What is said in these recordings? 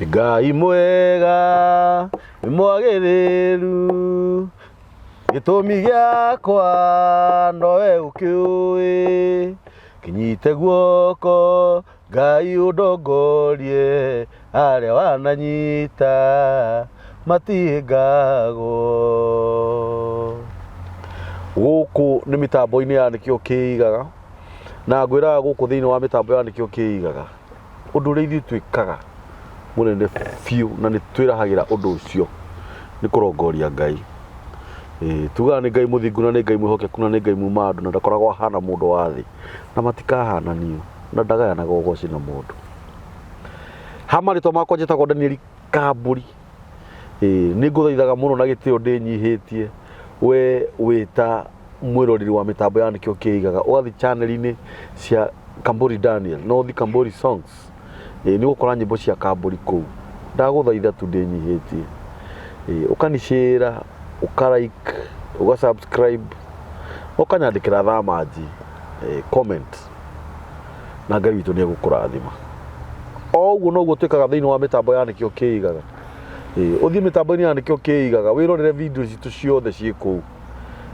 Ngai mwega nĩ mwagĩrĩru gĩtũmi gĩakwa nowe ũkĩũĩ kĩnyite guoko Ngai ũndongorie arĩa wananyita matihĩngagwo. Gũkũ nĩ mĩtambo-inĩ ya Nĩkĩo Kĩigaga na ngwĩraga gũkũ thĩinĩ wa mĩtambo ya Nĩkĩo Kĩigaga Ũndũ ũrĩa ithuĩ twĩkaga mũnene biũ na nĩ twĩrahagĩra ũndũ ũcio nĩ kũrongoria Ngai. Ĩĩ, tugaga nĩ Ngai mũthingu na nĩ Ngai mwĩhokeku na nĩ Ngai muma andũ na ndakoragwo ahana mũndũ wa thĩ na matikahananio na ndagayanaga ũgoci na mũndũ. Ha marĩtwa makwa njĩtagwo Daniel Kambũri. Ĩĩ, nĩ ngũthaithaga mũno na gĩtĩo ndĩnyihĩtie we wĩta mwĩroreri wa mĩtambo ya Nĩkĩo Kĩigaga ũgathiĩ channel-inĩ cia Kamburi Daniel no ũthiĩ Kamburi Songs ĩĩ nĩ ũgũkora nyĩmbo cia Kamburi kũu ndagũthaitha tu ndĩnyihĩtie ĩĩ ũkanicĩra ũka like ũga subscribe ũkanyandĩkĩra thamanji ĩĩ comment na Ngai witũ nĩ egũkũrathima o ũguo noguo twĩkaga thĩinĩ wa mĩtambo ya Nĩkĩo Kĩigaga ĩĩ ũthiĩ mĩtambo-inĩ ya Nĩkĩo Kĩigaga wĩrorere video citũ ciothe ciĩ kũu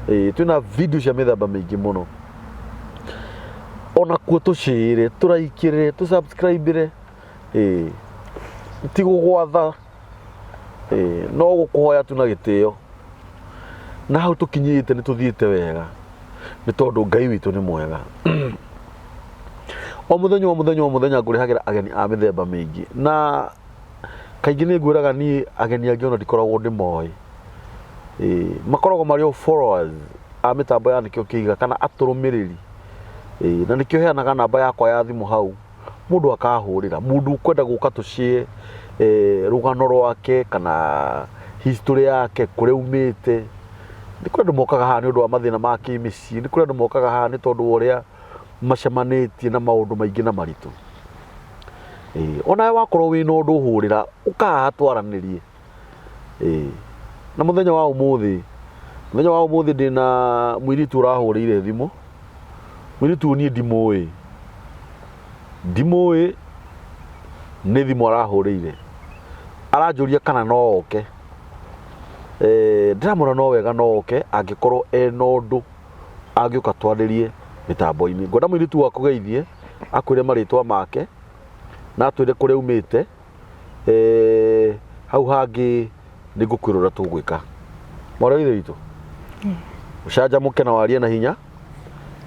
ĩĩ twĩna video cia mĩthemba mĩingĩ mũno onakuo tũcĩre tũraikĩre tũsubscribire ĩĩ ti gũgwatha ĩĩ no gũkũhoya tu na gĩtĩo na hau tũkinyĩte nĩ tũthiĩte wega nĩ tondũ Ngai witũ nĩ mwega o mũthenya o mũthenya o mũthenya ngũrehagĩra ageni a mĩthemba mĩingĩ na kaingĩ nĩ ngwĩraga niĩ ageni angĩ ona ndikoragwo ndĩmoĩ Ĩĩ, makoragwo marĩ o followers a mĩtambo ya Nĩkĩo Kĩiga kana atũrũmĩrĩri. Ĩĩ, na nĩkĩo heanaga namba yakwa ya thimũ hau mũndũ akahũrĩra mũndũ ũkwenda gũka tũshare rũgano rwake kana history yake kũrĩa aumĩte. Nĩ kũrĩ andũ mokaga haha nĩ ũndũ wa mathĩna ma kĩmĩciĩ, nĩ kũrĩ andũ mokaga haha nĩ tondũ wa ũrĩa macemanĩtie na maũndũ maingĩ na maritũ. Ĩĩ, onawe wakorwo wĩna ũndũ ũhũrĩra ũka haha twaranĩrie. Ĩĩ. Na mũthenya wa ũmũthĩ, mũthenya wa ũmũthĩ ndĩna mũirĩtu ũrahũrĩire thimũ. Mũirĩtu ũyũ niĩ ndimũĩ. Ndimũĩ, nĩ thimũ arahũrĩire. Aranjũria kana no oke. Ndĩramwĩra no wega no oke angĩkorwo ena ũndũ angĩũka twarĩrie mĩtambo-inĩ. Ngwenda mũirĩtu ũyũ akũgeithie, akwĩre marĩtwa make, na atwĩre kũrĩa aumĩte. Eh, hau hangĩ nĩ ngũkwĩra ũrĩa tũgwĩka mwarĩ wa ithe witũ ũcanjamũke na warie na hinya.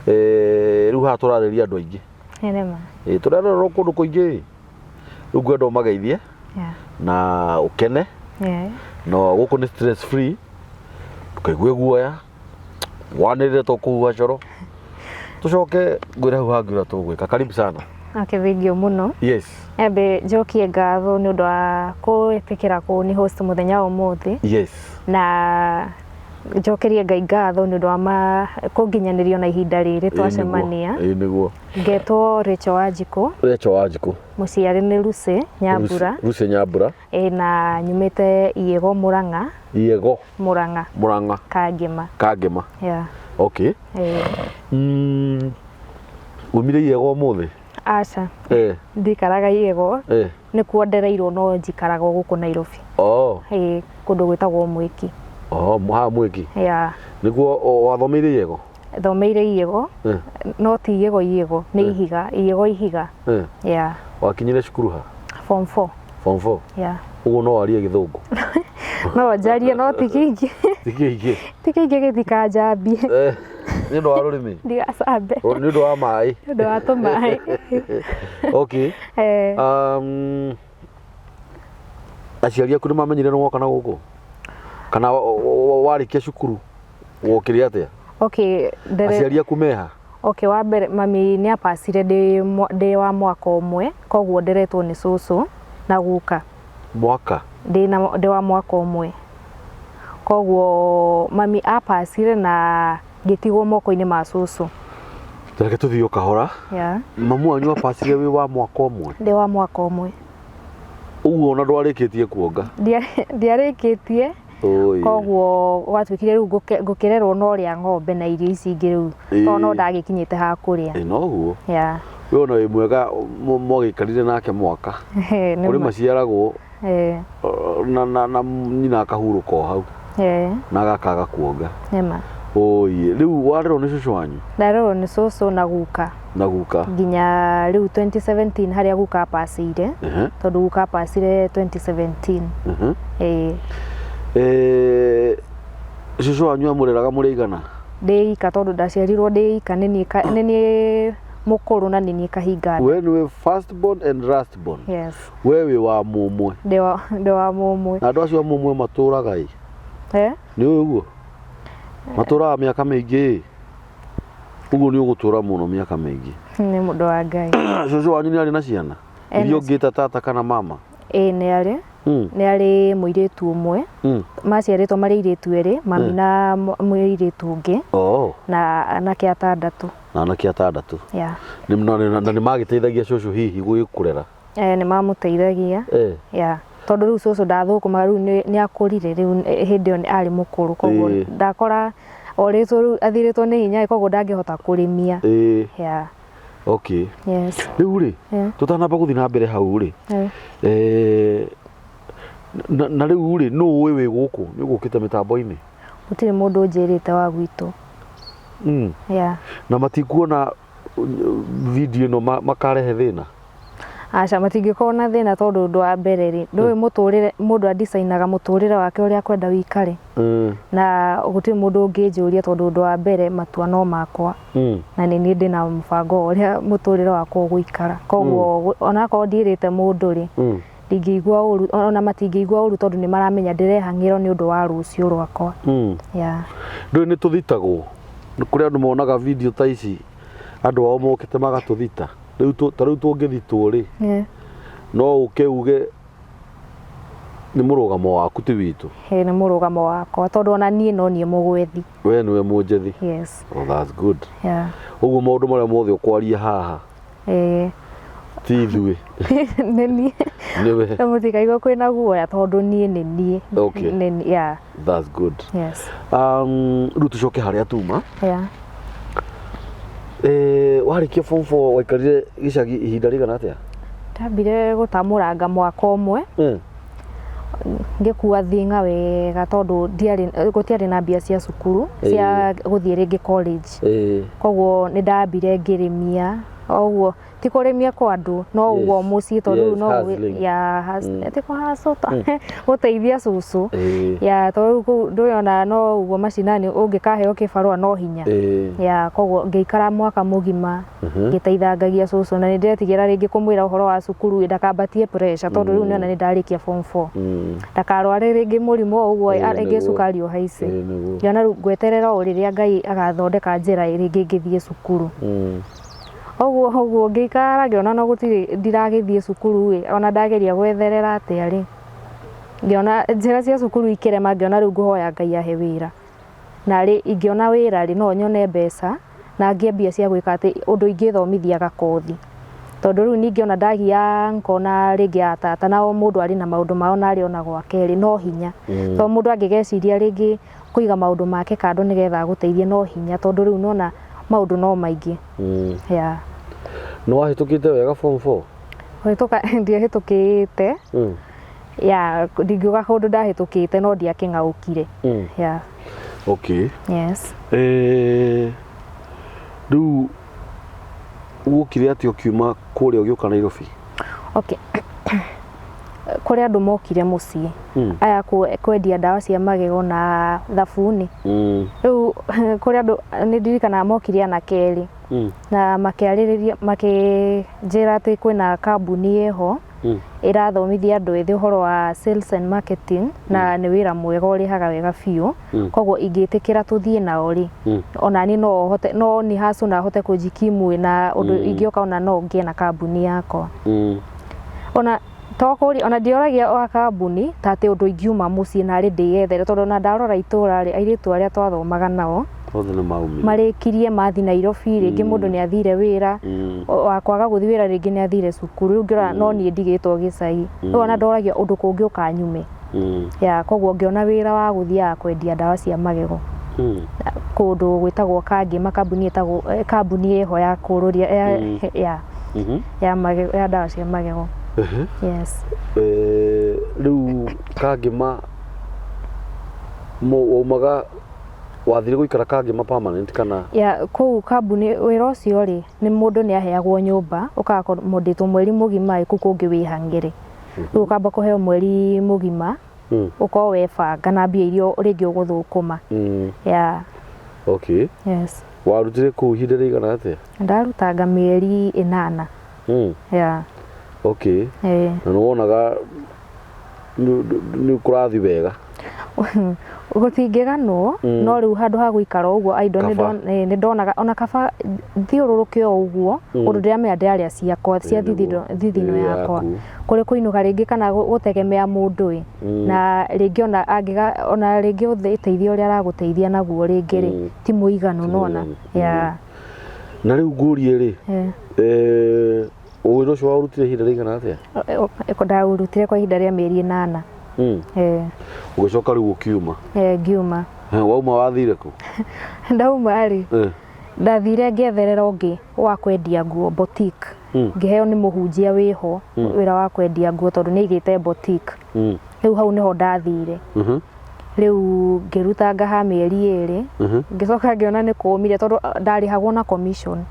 Eh, rĩu haha tũrarĩria andũ aingĩ. Nĩ nĩma. Eh, tũrarorwo kũndũ kũingĩ rĩu ngwenda ũmageithie na ũkene no gũkũ nĩ stress free ndũkaigue guoya wanĩrĩre to kũhuha coro tũcoke ngwĩre hau hangĩ ũrĩa tũgwĩka. Karibu sana. Okay, thengiũ mũno. Yes. Nyambe njokie ngatho nĩ ũndũ wa kũĩtĩkĩra kũni host mũthenya wa ũmũthĩ. Yes. Na njokerie Ngai ngatho nĩ ũndũ wa kũnginyanĩrio na ihinda rĩrĩ twacemania. Ĩĩ nĩguo. Ngetwo Rachel Wanjikũ. Rachel Wanjikũ. Mũciari nĩ Lucy Nyambura. Lucy Nyambura. Ĩĩ na nyumĩte Iego Mũrang'a. Iego. Mũrang'a. Mũrang'a. Kangĩma. Kangĩma. Yeah. Okay. Ĩĩ. Umire Iego ũmũthĩ? Aca. Eh. Ndikaraga Iego. Eh. Nĩkuo ndereirwo no njikaraga o gũkũ Nairobi. Oh. Ĩĩ, kũndũ gwĩtagwo Mwĩki. Oh, haha Mwĩki. Yeah. Nĩkuo wathomeire Iego? Thomeire Iego. Eh. No ti Iego Iego, nĩ Eh. Ihiga, Iego Ihiga. Eh. Yeah. Wakinyire cukuru ha? Form 4. Form 4? Yeah. Ũguo no warie gĩthũngũ? No njarie no ti kĩingĩ. Ti kĩingĩ. Ti kĩingĩ gĩtikanjambie. Eh, nĩ ũndũ wa rũrĩmĩ? Ndigacambe. Nĩ ũndũ wa maĩ? Nĩ ũndũ wa tũmaĩ. Okay. Eh. Aciari aku nĩ mamenyire nĩ woka na gũkũ? Kana warĩkia cukuru wokire atĩa? Okay, ndere... Aciari aku meha? Okay, wa mbere mami nĩ apacire ndĩ wa mwaka ũmwe, koguo nderetwo nĩ cũcũ na guka. Mwaka? Ndĩ wa mwaka ũmwe. Koguo mami apacire na ngĩtigwo moko-inĩ ma cũcũ. Reke tũthiĩ o kahora. Yeah. Mamu wanyu apacire wĩ wa mwaka ũmwe? Ndĩ wa mwaka ũmwe. Ũguo ona ndwarĩkĩtie kuonga? Ndiarĩkĩtie. Oi. Koguo gwatuĩkire rĩu ngũkĩrerwo na ũrĩa ng'ombe na irio ici ingĩ rĩu Ĩĩ. tondũ no ndagĩkinyĩte ha kũrĩa. Ĩ noguo. Yeah. We ona wĩ mwega mwagĩikarire nake mwaka. Nĩ Kũrĩ ma. maciaragwo Eh, na nyina akahurũka o hau na agakaga kuonga. Nĩ ma. Oi, rĩu warerwo nĩ cũcũ wanyu? Ndarerwo nĩ cũcũ na guka. Na guka. Nginya rĩu 2017 harĩa guka apacĩire. Tondũ guka apacire 2017. Ĩĩ. Cũcũ wanyu amũreraga mũrĩ aigana? Ndĩ ika tondũ ndaciarirwo ndĩ ika, nĩ niĩ mũkũrũ na nĩ niĩ kahinga nda. We nĩwe first born and last born? Yes. We wĩ wa mũmwe? Ndĩ wa mũmwe. Na andũ acio a mũmwe matũraga ĩ? Eh? Nĩ ũĩ ũguo? Matũraga mĩaka mĩingĩ ĩ? Ũguo nĩ ũgũtũra mũno mĩaka mĩingĩ. Nĩ mũndũ wa Ngai. Cũcũ wanyu nĩ arĩ na ciana? Ena Iria ũngĩta tata kana mama? Ĩĩ nĩ arĩ. Nĩ arĩ mũirĩtu ũmwe. Maciarĩtwo marĩ airĩtu erĩ, mami na mũirĩtu ũngĩ. Oh. Na anake atandatũ. Na anake atandatũ. Yeah. Na nĩ magĩteithagia cũcũ hihi gũgĩkũrera? Nĩ mamũteithagia. Yeah. Tondũ rĩu cũcũ ndathũkũmaga rĩu nĩ akũrire rĩu hĩndĩ ĩyo arĩ mũkũrũ koguo ndakora orĩtwo rĩu athirĩtwo nĩ hinya koguo ndangĩhota kũrĩmia. Yeah. Okay. Yes. Rĩu rĩ, tũtanamba gũthiĩ na mbere hau rĩ, na rĩu rĩ, nũ ũĩ wĩ gũkũ? Nĩ ũgũkĩte mĩtambo-inĩ? Gũtirĩ mũndũ ũnjĩrĩte wa gwitũ. Yeah. Na matikuona video ĩno makarehe thĩna? Aca, matingĩkorwo na thĩna tondũ ũndũ wa mbere rĩ, ndũĩ mũtũrĩre, mũndũ andicainaga mũtũrĩre wake ũrĩa akwenda wĩikare. Na gũtirĩ mũndũ ũngĩnjũria tondũ ũndũ wa mbere matua no makwa. Na nĩ niĩ ndĩna mũbango wa ũrĩa mũtũrĩre wakwa ũgũikara. Koguo onakorwo ndiĩrĩte mũndũ rĩ, ndingĩigua ũru, ona matingĩigua ũru tondũ nĩ maramenya ndĩrehang'ĩra nĩ ũndũ wa rũciũ rwakwa. Yeah. Ndũĩ nĩ tũthitagwo? Nĩ kũrĩ andũ monaga video ta ici, andũ ao mokĩte magatũthita. Rĩu ta rĩu tũngĩthitwo rĩ, no ũke uge nĩ mũrũgamo waku ti witũ. Ĩĩ nĩ mũrũgamo wakwa tondũ ona niĩ no niĩ mũgwethi. We nĩwe mũnjethi? Yes. Oh, that's good. Yeah. Ũguo maũndũ marĩa mothe ũkwaria haha ti ithuĩ. Nĩ niĩ. Nĩwe. Mũtikaigua kwĩna guoya tondũ niĩ nĩ niĩ. Okay. Nĩ, yeah. That's good. Yes. Rĩu tũcoke harĩa tuma. Yeah. Warĩkia form 4 waikarire gĩcagi ihinda rĩigana atĩa? Ndambire gũtamũranga mwaka ũmwe. Ngĩkua thing'a wega tondũ gũtiarĩ na mbia cia cukuru cia gũthiĩ rĩngĩ college. Koguo nĩ ndambire ngĩrĩmia ũguo ti kũrĩmia kwa andũ no ũguo mũciĩ tondũ rĩu no ti kũ hustle gũteithia cũcũ. Ya tondũ rĩu kũu ndũĩ ona no ũguo macinani ũngĩkaheo kĩbarũa no hinya. Ya koguo ngĩikara mwaka mũgima ngĩteithangagia cũcũ na nĩ ndĩretigĩra rĩngĩ kũmwĩra ũhoro wa cukuru ndakambatie pressure tondũ rĩu nĩona nĩ ndarĩkia form 4. Ndakarware rĩngĩ mũrimũ o ũguo rĩngĩ cukari ũhaice. Ngĩona rĩu ngweterera o rĩrĩa Ngai agathondeka njĩra rĩngĩ ngĩthiĩ cukuru. Ũguo ũguo ngĩikara ngĩona no gũtirĩ ndiragĩthiĩ cukuru ĩ ona ndageria gwetherera atĩa rĩ, ngĩona njĩra cia cukuru ikĩrema ngĩona rĩu ngũhoya Ngai ahe wĩra. Na rĩ ingĩona wĩra rĩ no nyone mbeca na ngĩe mbia cia gwĩka atĩ ũndũ ingĩthomithia gakothi. Tondũ rĩu ningĩ ona ndagia ngona rĩngĩ a tata nao mũndũ arĩ na maũndũ mao na arĩ ona gwake rĩ no hinya. Tondũ mũndũ angĩgeciria rĩngĩ kũiga maũndũ make kando nĩgetha agũteithie no hinya tondũ rĩu nona maũndũ no maingĩ. Yeah. Nĩ wahĩtũkĩte wega form 4? Kũhĩtũka ndiahĩtũkĩte. Ya ndingiuga kũndũ ndahĩtũkĩte no ndiakĩng'aũkire. Yeah. Okay. Yes. Rĩu wokire atĩa ũkiuma kũrĩa ũgĩũka Nairobi? Okay. Kũrĩ andũ mokire mũciĩ aya kwendia ndawa cia magego na thabuni. Rĩu kũrĩ andũ nĩ ndirikanaga mokire anake erĩ na makĩarĩrĩria makĩnjĩra atĩ kwĩna kambuni ĩho ĩrathomithia andũ ethĩ ũhoro wa sales and marketing na nĩ wĩra mwega ũrĩhaga wega biũ. Koguo ingĩtĩkĩra tũthiĩ nao rĩ, ona niĩ no hote no nĩ hustle na hote kũjikimu na ũndũ ingĩũka ona no ngĩe na kambuni yakwa. Ona to kũria ona ndioragia wa kambuni ta atĩ ũndũ ingiuma mũciĩ narĩ ndĩyethere tondũ ona ndarora itũra rĩ airĩtu arĩa twathomaga nao Othe nĩ maumire. marĩkirie mathi Nairobi rĩngĩ mũndũ nĩ athire wĩra wa kwaga gũthiĩ wĩra rĩngĩ nĩ athire cukuru rĩu ngĩrora no niĩ ndigĩtwo gĩcagi rĩu ona ndoragia ũndũ kũngĩ ũkanyume. Ya koguo ngĩona wĩra wa gũthiaga kwendia ndawa cia magego kũndũ gwĩtagwo Kangema kambuni ĩtagwo kambuni ĩho ya kũrũria ya. Ya magego, ya ndawa cia magego. Yes. Rĩu Kangĩma waumaga wathire gũikara Kangĩma permanent kana? Ya kũu kambuni wĩra ũcio rĩ, nĩ mũndũ nĩ aheagwo nyũmba ũkakomondĩtwo mweri mũgima ĩ kũu kũngĩ wĩ hang'ĩrĩ. Rĩu ũkamba kũheo mweri mũgima ũkorwo webanga na mbia iria rĩngĩ ũgũthũkũma. Yeah. Okay. Yes. Warutire kũu ihinda rĩigana atĩa? Ndarutanga mĩeri 8. Yeah. Okay. Eh. Na nĩ wonaga nĩ kũrathiĩ wega? Gũtingĩganwo, no rĩu handũ ha gũikara ũguo idle Kaba. nĩ ndonaga ona kaba thiũrũrũke o ũguo, ũndũ ndĩramenya ndĩrarĩa ciakwa cia Ĩĩ, nĩguo. thithino Ĩĩ, yakwa, yaku. Kũrĩ kũinũka rĩngĩ kana gũtegemea mũndũ ĩ, na rĩngĩ ona angĩga ona rĩngĩ ũteithio ũrĩa aragũteithia naguo rĩngĩ rĩ, ti mũiganu nona. Mũiganu. Yeah. Na rĩu ngũrie rĩ, wĩra ũcio warutire ihinda rĩigana atĩa? Ndaũrutire kwa ihinda rĩa mĩeri 8. Ũgĩcoka rĩu ũkiuma? Ngiuma. Wauma wathire kũ? Ndauma rĩ, ndathire ngĩetherera ũngĩ wa kwendia nguo boutique. Ngĩheo nĩ mũhunjia wĩho wĩra wa kwendia nguo tondũ nĩ aigĩte boutique. Rĩu hau nĩho ndathire. Rĩu ngĩrutanga ha mĩeri 2, ngĩcoka ngĩona nĩ kũmire tondũ ndarĩhagwo na commission.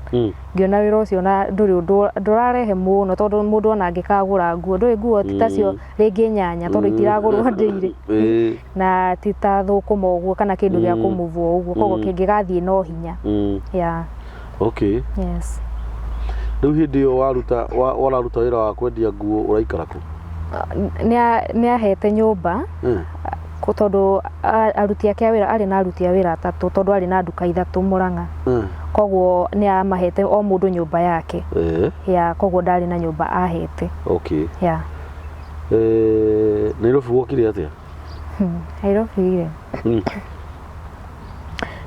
Ngĩona wĩra ũcio na ndũrĩ ũndũ ndũrarehe mũno tondũ mũndũ ona angĩkagũra nguo, ndũĩ nguo ti tacio rĩngĩ nyanya tondũ itiragũrwo daily. Na ti ta thũkũma ũguo kana kĩndũ gĩa kũmũvwo ũguo, koguo kĩngĩgathiĩ no hinya. Yeah. Okay. Yes. Rĩu hĩndĩ ĩyo waruta wararuta wĩra wa kwendia nguo ũraikara kũ? Nĩ ahete nyũmba tondũ aruti ake a wĩra arĩ na aruti a wĩra 3 tondũ arĩ na nduka 3 Murang'a. Koguo nĩ amahete o mũndũ nyũmba yake. Yeah, koguo ndarĩ na nyũmba ahete. Okay. Yeah. Nairobi wokire atĩa? Nairobi rĩ.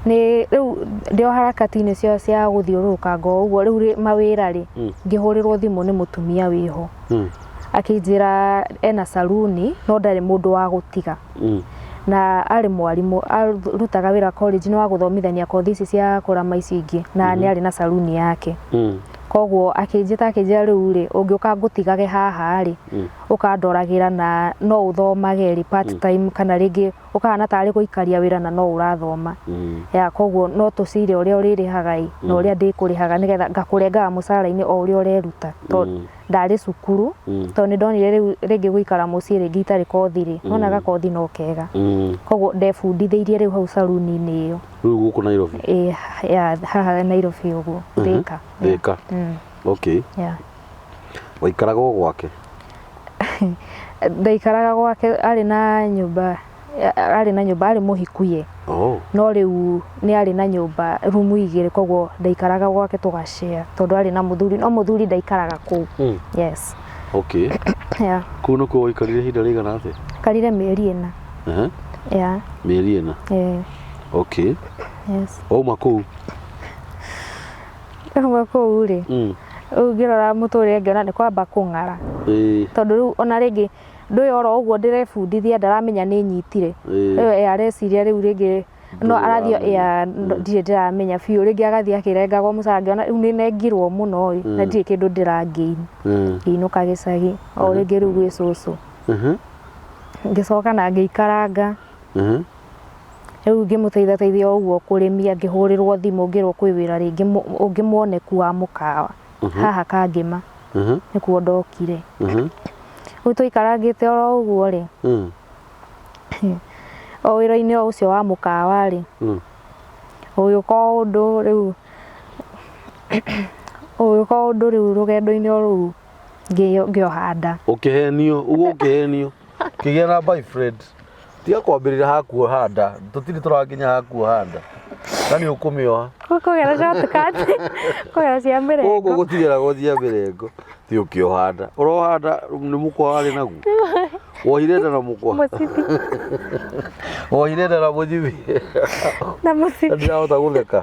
Nĩ rĩu ndĩ o harakati-inĩ cio cia gũthiũrũrũkanga o ũguo rĩu mawĩra rĩ, ngĩhũrĩrwo thimũ nĩ mũtumia wĩho. Akĩnjĩra ena saruni no ndarĩ mũndũ wa gũtiga. Na arĩ mwarimũ, arutaga wĩra college nĩ wa gũthomithania kothi ici cia kũrama ici ingĩ na nĩ arĩ na saruni yake. Koguo akĩnjĩta akĩnjĩra rĩu rĩ, ũngĩũka ngũtigage haha rĩ, ũkandoragĩra na no ũthomage rĩ part time kana rĩngĩ ũkahana tarĩ gũikaria wĩra na no ũrathoma. Ya koguo no tũcire ũrĩa ũrĩrĩhaga ĩ, na ũrĩa ndĩkũrĩhaga nĩgetha ngakũrengaga mũcara-inĩ o ũrĩa ũreruta. Tondũ ndarĩ cukuru, tondũ nĩ ndonire rĩu rĩngĩ gũikara mũciĩ rĩngĩ itarĩ kothi rĩ, nona gakothi no kega. Koguo ndebundithĩirie rĩu hau saruni-inĩ ĩyo. Rĩu gũkũ Nairobi? Ĩ, ya, haha Nairobi ũguo, Thika. Thika. Okay. Yeah. Waikaraga o gwake? Ndaikaraga gwake, arĩ na nyũmba, arĩ na nyũmba, arĩ mũhikuye. No rĩu nĩ arĩ na nyũmba rumu 2, koguo ndaikaraga gwake tũgacare tondũ arĩ na mũthuri, no mũthuri ndaikaraga kũu. Yes. Okay. Yeah. Kũu nĩkuo waikarire ihinda rĩigana atĩa? Naikarire mĩeri 4. Yeah. Mĩeri 4? Okay. Yes. Wauma kũu? Ndauma kũu rĩ, rĩu ngĩrora mũtũrĩre ngĩona nĩ kwamba kũng'ara. Tondũ rĩu ona rĩngĩ ndũĩ oro ũguo ndĩrebundithia ndaramenya nĩ nyitire. Rĩu areciria rĩu rĩngĩ no arathiĩ ya ndirĩ ndĩramenya biũ, rĩngĩ agathiĩ akĩrengagwo mũcara ngĩona rĩu nĩ nengirwo mũno ĩ, na ndirĩ kĩndũ ndĩrangĩini. Ngĩinũka gĩcagi o rĩngĩ rĩu gwĩ cũcũ. Ngĩcoka na ngĩikaranga. Rĩu ngĩmũteithateithia o ũguo kũrĩmia, ngĩhũrĩrwo thimũ ngĩrwo kwĩ wĩra rĩngĩ ũngĩ muoneku wa mũkawa haha Kangĩma. Nĩkuo ndokire. Rĩu tũikarangĩte oro ũguo rĩ, o wĩra-inĩ o ũcio wa mũkawa rĩ, ũgĩũka o ũndũ rĩu, ũgĩũka o ũndũ rĩu rũgendo-inĩ o rũu ngĩoha nda. Ũkĩhenio, ũguo ũkĩhenio, ũkĩgĩa na boyfriend. Tiga kwambĩrĩria hakuoha nda, tũtirĩ tũrakinya hakuoha nda. Na nĩ ũkũmĩoha. Kũgera shortcut, kũgera cia mĩrengo. Gũkũ gũtigeragwo cia mĩrengo. Ti ũkĩoha nda. Ũroha nda nĩ mũkwa warĩ naguo. Wohire nda na mũkwa. Mũcibi. Wohire nda na mũcibi. Na mũcibi. Na ndirahota gũtheka.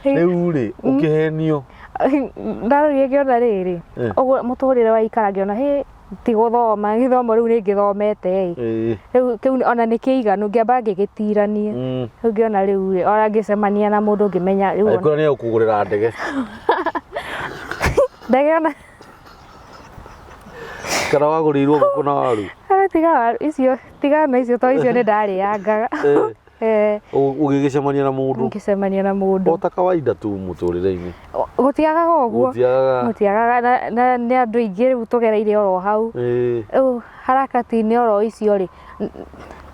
Rĩu rĩ, ũkĩhenio. Ndarorire ngĩona rĩrĩ, ũguo mũtũrĩre waikara ngĩona hĩ, ti gũthoma, gĩthomo rĩu nĩ ngĩthomete ĩ. Rĩu kĩu ona nĩ kĩiganu, ngĩamba ngĩgĩtirania. Rĩu ngĩona rĩu rĩ, ona ngĩcemania na mũndũ ngĩmenya rĩu ona Angĩkorwo nĩ egũkũgũrĩra ndege. Ndagĩona. Kana wagũrĩirwo ngũkũ na waru? Ah, tiga waru icio, tiga na icio to icio nĩ ndarĩangaga. Eh. Eh. Ũgĩgĩcemania na mũndũ. Ngĩcemania na mũndũ. O ta kawaida tu mũtũrĩre-inĩ. Gũtiagaga ũguo. Gũtiagaga. Gũtiagaga na nĩ andũ aingĩ rĩu tũgereire oro hau. Rĩu harakati-inĩ oro icio rĩ,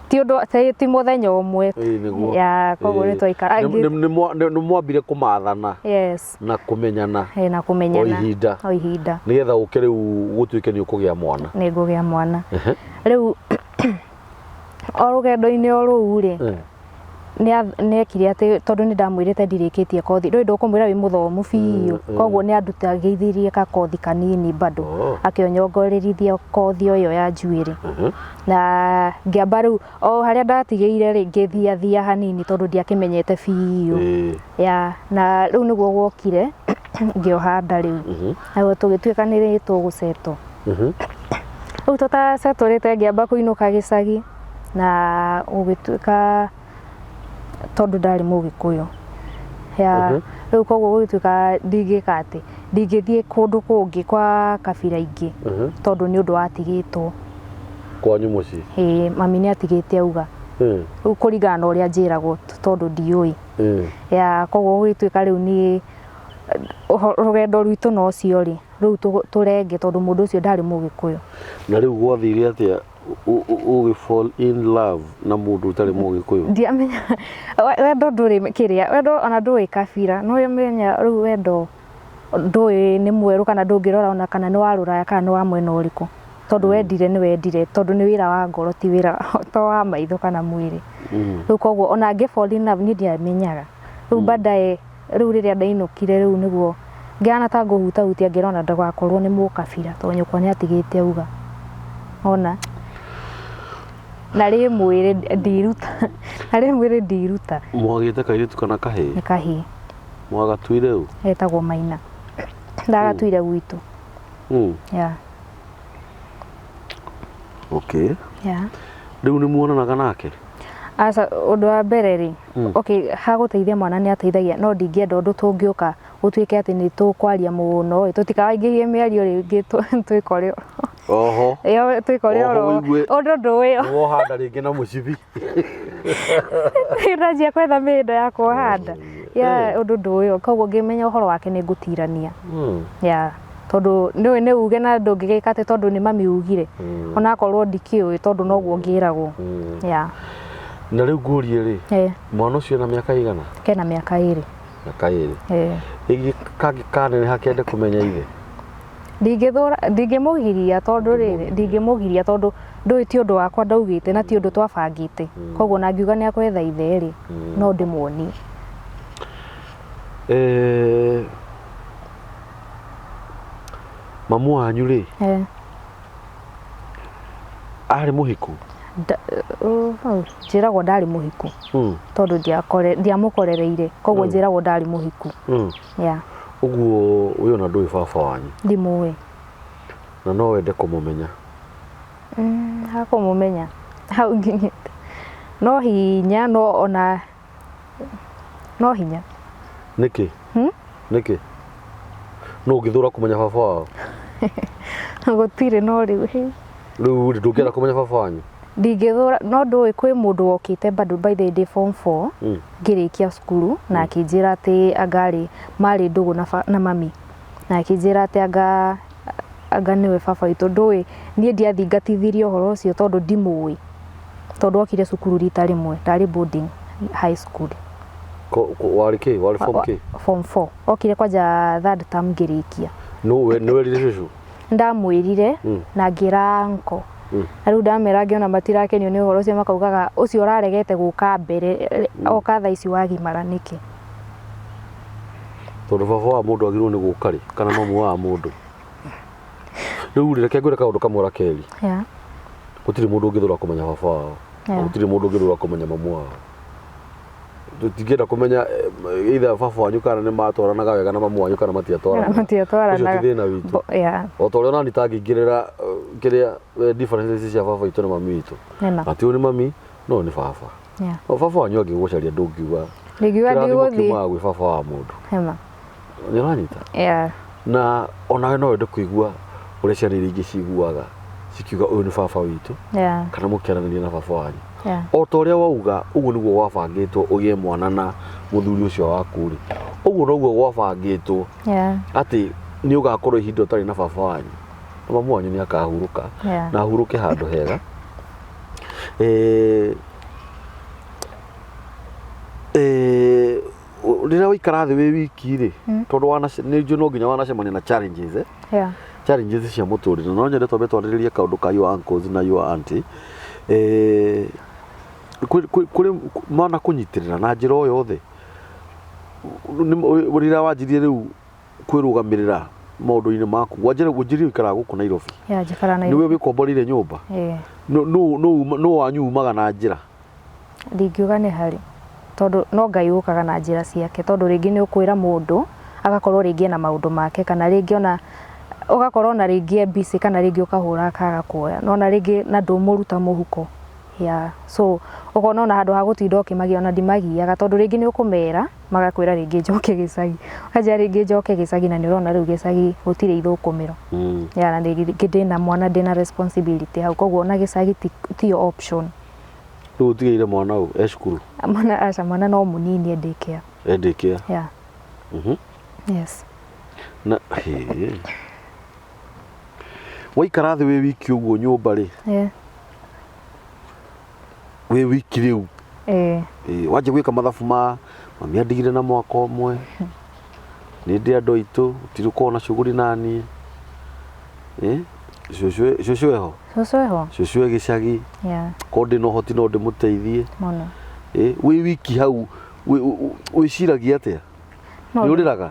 ti ũndũ ti mũthenya ũmwe. Ĩĩ nĩguo. Ya koguo nĩ twaikara. Nĩ mwambire kũmathana. Yes. Na kũmenyana. Ĩĩ na kũmenyana. O ihinda. O ihinda. Nĩgetha ũke rĩu gũtuĩke nĩ ũkũgĩa mwana. Nĩ ngũgĩa mwana. Rĩu o rũgendo-inĩ o rũu rĩ, nĩ ekire atĩ tondũ nĩ ndamwĩrĩte ndirĩkĩtie kothi, ndũĩ ndũkũmwĩra wĩ mũthomu biũ, koguo nĩ andutagĩithirie gakothi kanini bado, akĩnyongererithia kothi o ĩyo ya njuĩrĩ. Na ngĩamba rĩu o harĩa ndatigĩire rĩ, ngĩthiathia hanini tondũ ndiakĩmenyete biũ. Ya, na rĩu nĩguo gwokire ngĩoha nda rĩu. Naguo tũgĩtuĩka nĩ tũgũcetwo. Rĩu tũtacetũrĩte ngĩamba kũinũka gĩcagi na gũgĩtuĩka tondũ ndarĩ mũgĩkũyũ. Ya, rĩu koguo gũgĩtuĩka ndingĩka atĩ, ndingĩthiĩ kũndũ kũngĩ kwa kabira ingĩ tondũ nĩ ũndũ watigĩtwo. Kwanyu mũciĩ? Ĩĩ, mami nĩ atigĩte auga. Rĩu kũringana na ũrĩa njĩragwo tondũ ndiũĩ. Ya, koguo gũgĩtuĩka rĩu niĩ rũgendo rwitũ na ũcio rĩ, rĩu tũrenge tondũ mũndũ ũcio ndarĩ mũgĩkũyũ. Na rĩu gwathire atĩa ũgĩ fall in love na mũndũ ũtarĩ mũgĩkũyũ? Ndiamenya, wendo ndũrĩ kĩrĩa, wendo ona ndũĩ kabira, nĩ ũmenya rĩu wendo ndũĩ nĩ mwerũ kana ndũngĩrora ona kana nĩ wa rũraya kana nĩ wa mwena ũrĩkũ. Tondũ wendire nĩ wendire, tondũ nĩ wĩra wa ngoro ti wĩra to wa maitho kana mwĩrĩ. Rĩu koguo ona ngĩ fall in love niĩ ndiamenyaga. Rĩu baadaye rĩu rĩrĩa ndainũkire rĩu nĩguo ngĩhana ta ngũhutahutia ngĩrona ndagakorwo nĩ mũkabira tondũ nyũkwa nĩ atigĩte auga. Ona na rĩ mwĩrĩ ndiruta, na rĩ mwĩrĩ ndiruta. Mwagĩte kairĩtu kana kahĩĩ? Nĩ kahĩĩ. Mwagatuire ũ? Getagwo Maina. Ndagatuire gwitũ. Yeah. Okay. Yeah. Rĩu nĩ muonanaga nake? Aca, ũndũ wa mbere rĩ, okay, hagũteithia mwana nĩ ateithagia, no ndingĩenda ũndũ tũngĩũka gũtuĩke atĩ nĩ tũkwaria mũno, tũtikaingĩhie mĩario rĩngĩ twĩkore. Oho. Ĩyo twĩkore Oho oro. ũigue. Ũndũ ndũĩ. Nĩ woha nda rĩngĩ na mũcibi. Ndanjia kwetha mĩhĩndo ya kuoha nda. Ya ũndũ ndũĩ, koguo ngĩmenya ũhoro wake nĩ ngũtirania. Ya, tondũ nĩũĩ nĩ uge na ndũngĩgĩka atĩ tondũ nĩ mami ugire. Onakorwo ndikĩũĩ tondũ noguo ngĩragwo. Ya. Na rĩu ngũrie rĩ, mwana ũcio ena mĩaka ĩigana? Kena mĩaka 2. Mĩaka 2. Ĩngĩ kangĩ kaneneha kende kũmenya ithe? Ndingĩthũra, ndingĩmũgiria tondũ rĩrĩ, ndingĩmũgiria tondũ ndũĩ ti ũndũ wakwa ndaugĩte na ti ũndũ twabangĩte. Koguo ona angiuga nĩ akwetha ithe rĩ, no ndĩmuonie. Mamu wanyu rĩ, arĩ mũhiku? Njĩragwo ndarĩ mũhiku. Tondũ ndiamũkorereire, koguo njĩragwo ndarĩ mũhiku. Yeah. Ũguo we ona ndũĩ baba wanyu? Ndimũĩ. Na no wende kũmũmenya? Hakũmũmenya hau nginyĩte. No hinya, no ona no hinya. Nĩkĩ? Nĩkĩ? No ũngĩthũra kũmenya baba wao? Gũtirĩ no rĩu. Rĩu rĩ, ndũngĩenda kũmenya baba wanyu? Ndingĩthũra, no ndũĩ kwĩ mũndũ wokĩte bado by the way ndĩ form 4 ngĩrĩkia cukuru na akĩnjĩra atĩ anga arĩ marĩ ndũgũ na mami na akĩnjĩra atĩ anga nĩwe baba witũ. Ndũĩ niĩ ndiathingatithirie ũhoro ũcio tondũ ndimũĩ, tondũ okire cukuru rita rĩmwe, ndarĩ boarding high school. Warĩ kĩ? Warĩ form kĩ? Form 4. Okire kwanja third term ngĩrĩkia. Nĩ werire cũcũ? Ndamwĩrire na ngĩra uncle. Na rĩu ndamera ngĩona matirakenio nĩ ũhoro ũcio makaugaga ũcio ũraregete gũka mbere oka thaa ici wagimara nĩkĩ? Tondũ baba wa mũndũ agĩrĩirwo nĩ gũka rĩ, kana mamu wa mũndũ. Rĩu rĩ, reke ngwĩre kaũndũ kamwe Rakeli. Yeah. Gũtirĩ mũndũ ũngĩthũra kũmenya baba wao. Na Yeah. gũtirĩ mũndũ ũngĩthũra kũmenya mamu wao. Tũtingĩenda kũmenya either baba wanyu kana nĩ matwaranaga wega na mamu wanyu kana matiatwaranaga. Matiatwaranaga. Ũcio ti thĩna witũ. Yeah. O ta ũrĩa onani itangĩingĩrĩra kĩrĩa differences cia baba witũ na mami witũ. Nĩma. Ati ũyũ nĩ mami, no nĩ baba. Yeah. O baba wanyu angĩgũcaria ndũngiuga. Ndingiuga Kĩrathimo ndigũthiĩ. kiumaga gwĩ baba wa mũndũ. Nĩma. Nĩ ũranyita? Yeah. Na onawe no wende kũigua ũrĩa ciana iria ingĩ ciguaga cikiuga ũyũ nĩ baba witũ, kana mũkĩaranĩria na baba wanyu. O ta ũrĩa wauga, ũguo nĩguo gwabangĩtwo ũgĩe mwana na mũthuri ũcio waku rĩ, ũguo noguo gwabangĩtwo atĩ nĩ ũgakorwo ihinda ũtarĩ na baba wanyu, na mamu wanyu nĩ akahurũka, na ahurũke handũ hega. Rĩrĩa waikara thĩ wĩ wiki rĩ, tondũ nĩ njũĩ no nginya wanacemania na challenges, eh? Challenges cia mũtũrĩre, no nyende twambe twarĩrĩrie kaũndũ ka your uncles na your auntie. Kũrĩ mana kũnyitĩrĩra na njĩra o yothe. Rĩrĩa wanjirie rĩu kwĩrũgamĩrĩra maũndũ-inĩ maku, wanjirie gũikara gũkũ Nairobi? Yeah, njikara Nairobi. Nĩwe wĩkomboreire nyũmba? Ĩĩ. Nũ wanyu umaga na njĩra? Ndingiuga nĩ harĩ, tondũ no Ngai ũkaga na njĩra ciake, tondũ rĩngĩ nĩ ũkwĩra mũndũ agakorwo rĩngĩ ena maũndũ make, kana rĩngĩ ona ũgakorwo ona rĩngĩ e busy, kana rĩngĩ ũkahũra akaga kuoya, no ona rĩngĩ na ndũmũruta mũhuko. Yeah. So ũkona ona handũ ha gũtinda ũkĩmagia, ona ndimagiaga, tondũ rĩngĩ nĩ ũkũmera magakwĩra rĩngĩ njoke gĩcagi, ũkanjĩra rĩngĩ njoke gĩcagi, na nĩ ũrona rĩu gĩcagi gũtirĩ ithũkũmĩro. Yeah, na rĩngĩ ndĩna mwana, ndĩna responsibility hau, koguo ona gĩcagi tiyo option. Rĩu ũtigĩire mwana ũ e cukuru? Mwana aca, mwana no mũnini, e daycare. E daycare? Yeah. Yes. Na hĩ. Waikara thĩ wĩ wiki ũguo nyũmba rĩ? Yeah. Wĩ wiki rĩu? Wanjia gwĩka mathabu ma mami andigire na mwaka ũmwe, nĩ ndĩ andũ aitũ, gũtirĩ ũkoragwo na shughuli naniĩ. Cũcũ eho? Cũcũ eho. Cũcũ e gĩcagi. Yeah. Korwo ndĩna ũhoti no ndĩmũteithie. Mũno. Wĩ wiki hau, wĩciragia atĩa? Nĩ ũrĩraga?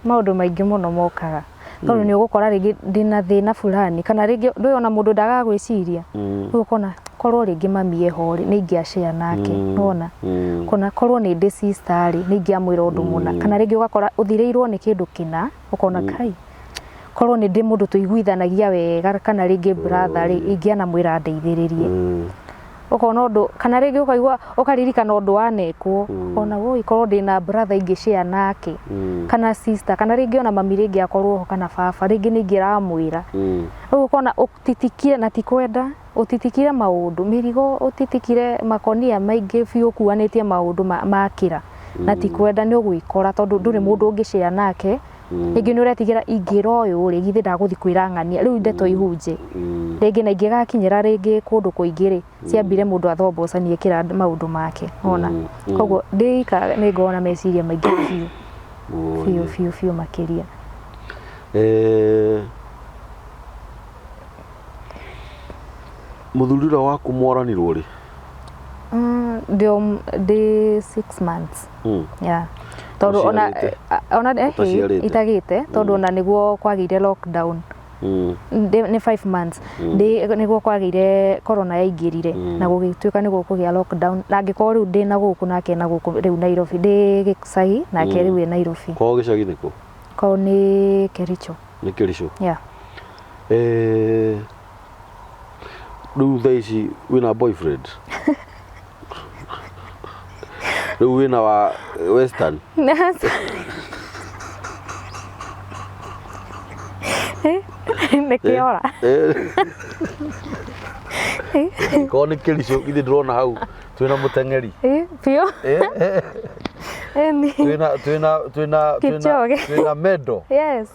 Maũndũ maingĩ mũno mokaga. Tondũ nĩ ũgũkora rĩngĩ ndĩna thĩna fulani, kana rĩngĩ ndũĩ ona mũndũ ndagaga gwĩciria. Rĩu ũkona korwo rĩngĩ mami eho rĩ, nĩ ingĩa share nake, nĩwona? Kana korwo nĩ ndĩ sister rĩ, nĩ ingĩamwĩra ũndũ mũna. Kana rĩngĩ ũgakora ũthirĩirwo nĩ kĩndũ kĩna, ũkona kai, korwo nĩ ndĩ mũndũ tũiguithanagia wega, kana rĩngĩ brother rĩ, ingĩanamwĩra andeithĩrĩrie. Ũkona ũndũ, kana rĩngĩ ũkaigua, ũkaririkana ũndũ wanekwo, ũkona woi korwo ndĩna brother ingĩ share nake, kana sister, kana rĩngĩ ona mami rĩngĩ akorwo ho, kana baba, rĩngĩ nĩ ingĩramwĩra. Rĩu ũkona ũtitikire, na ti kwenda, ũtitikire maũndũ, mĩrigo ũtitikire makonia maingĩ biũ ũkuanĩtie maũndũ makĩra, na ti kwenda nĩ ũgwĩkora, tondũ ndũrĩ mũndũ ũngĩ share nake. Rĩngĩ nĩ ũretigĩra ingĩra ũyũ rĩ, githĩ ndagũthiĩ kwĩra ng'ania, rĩu ndeto ihunje. Rĩngĩ na ingĩgakinyĩra rĩngĩ kũndũ kũingĩ rĩ, ciambire mũndũ athombocanie kĩra maũndũ make, wona. Koguo ndĩika nĩ ngoragwo na meciria maingĩ biũ, biũ biũ biũ makĩria. Mũthuri ũrĩa waku mwaranirwo rĩ? Ndĩ 6 months. Yeah. Tondũ ona ona itagĩte, tondũ ona nĩguo kwagĩire lockdown. Nĩ 5 months. Nĩguo kwagĩire corona yaingĩrire, na gũgĩtuĩka nĩguo kũgĩa lockdown. Na angĩkorwo rĩu ndĩ na gũkũ nake na gũkũ rĩu Nairobi, ndĩ gĩcagi nake rĩu e Nairobi. Kwao gĩcagi nĩ kũ? Kwao nĩ Kericho. Nĩ Kericho? Yeah. Rĩu thaa ici wĩna boyfriend? Rĩu wĩna wa Western? Nĩ kĩora. Korwo nĩ Kericho, githĩ ndĩrona hau twĩna mũteng'eri. Biũ. Twĩna twĩna medal. Yes.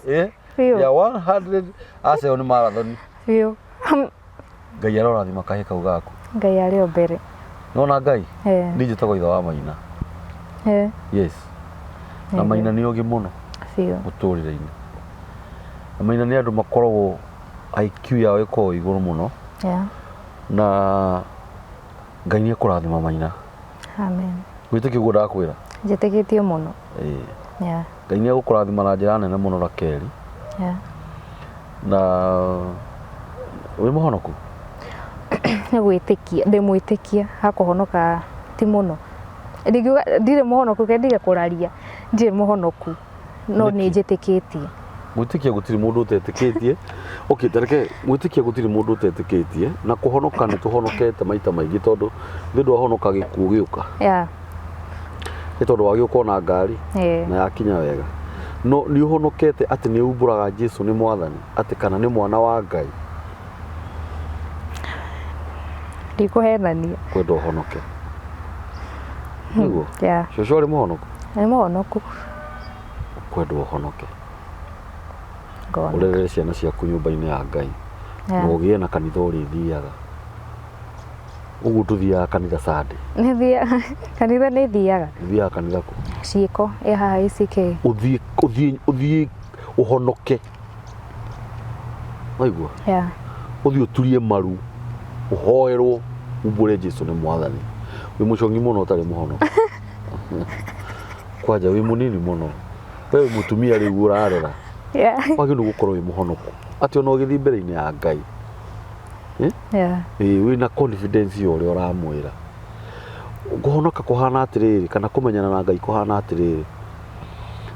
Biũ. Ya 100 acio nĩ marathon. Biũ. Ngai arorathima kahĩ kau gaku. Ngai arĩ o mbere. Nona Ngai? Niĩ njĩtagwo ithe wa Maina. Yes. Na Maina nĩ ogĩ mũno. Biũ. Mũtũrĩre-inĩ. Na Maina nĩ andũ makoragwo IQ yao ĩkoragwo igũrũ mũno. Yeah. Na Ngai nĩ ekũrathima Maina. Amen. Wĩtĩkie ũguo ndakwĩra? Njĩtĩkĩtie mũno. Yeah. Ngai nĩ egũkũrathima na njĩra nene mũno Rakeli. Yeah. Na wĩ mũhonoku? Nĩ gwĩtĩkia, ndĩ mwĩtĩkia, ha kũhonoka ti mũno. Ndingiuga ndirĩ mũhonoku, reke ndige kũraria, ndirĩ mũhonoku, no nĩ njĩtĩkĩtie. Gwĩtĩkia gũtirĩ mũndũ ũtetĩkĩtie. Okay, ta reke gwĩtĩkia gũtirĩ mũndũ ũtetĩkĩtie, na kũhonoka nĩ tũhonokete maita maingĩ tondũ nĩ ndwahonoka gĩkuũ gĩũka. Yeah. Nĩ tondũ wagĩũka ona ngari na yakinya wega. No nĩ ũhonokete atĩ nĩ umbũraga Jesu nĩ mwathani atĩ kana nĩ mwana wa Ngai? Ndikũhenania. Kwenda ũhonoke. Nĩguo? Yeah. Cũcũ arĩ mũhonoku? Nĩ mũhonoku. Kwenda ũhonoke. Ngona. Ũrerere ciana ciaku nyũmba-inĩ ya Ngai. Yeah. Na ũgĩe na kanitha ũrĩthiaga. Ũguo tũthiaga kanitha Sunday. Nĩ thiaga kanitha nĩ thiaga. Ũthiaga kanitha kũ? Ciĩko ĩ haha ACK. Ũthiĩ ũthiĩ ũthiĩ ũhonoke. Waigua? Yeah. Ũthiĩ ũturie maru ũhoerwo umbũre Jesu nĩ mwathani. Wĩ mũcong'i mũno ũtarĩ mũhonoku. Kwanja wĩ mũnini mũno. We wĩ mũtumia rĩu ũrarera. Yeah. Wagĩrĩirwo gũkorwo wĩ mũhonoku. Atĩ ona ũgĩthiĩ mbere-inĩ ya Ngai. Yeah. Ĩĩ wĩna confidence ya ũrĩa ũramwĩra. Kũhonoka kũhana atĩrĩrĩ kana kũmenyana na Ngai kũhana atĩrĩrĩ.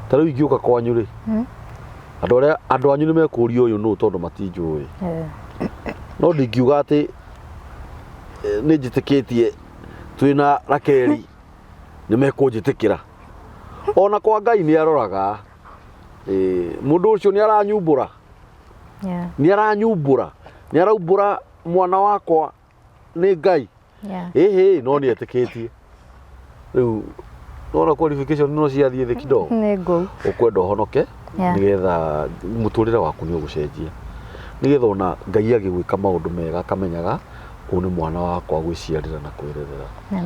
Ta rĩu ingĩũka kwanyu rĩ, andũ arĩa andũ anyu nĩ mekũria ũyũ nũ tondũ matinjũĩ. Yeah. No ndingiuga atĩ nĩ njĩtĩkĩtie twĩna Rakeli nĩ mekũnjĩtĩkĩra. Ona kwa Ngai nĩ aroraga. Ĩĩ mũndũ ũcio nĩ aranyumbũra. Yeah. Nĩ aranyumbũra. Nĩ araumbũra mwana wakwa nĩ Ngai. Yeah. Ĩhĩ no nĩ etĩkĩtie. Rĩu nona qualification no ciathiĩ thĩ kidogo. Nĩ ngũu. Ũkwenda ũhonoke Yeah. nĩgetha mũtũrĩre waku nĩ ũgũcenjia. Nĩgetha ona Ngai agĩgwĩka maũndũ mega akamenyaga ũyũ nĩ mwana wakwa gwĩciarĩra na kwĩrerera. Yeah.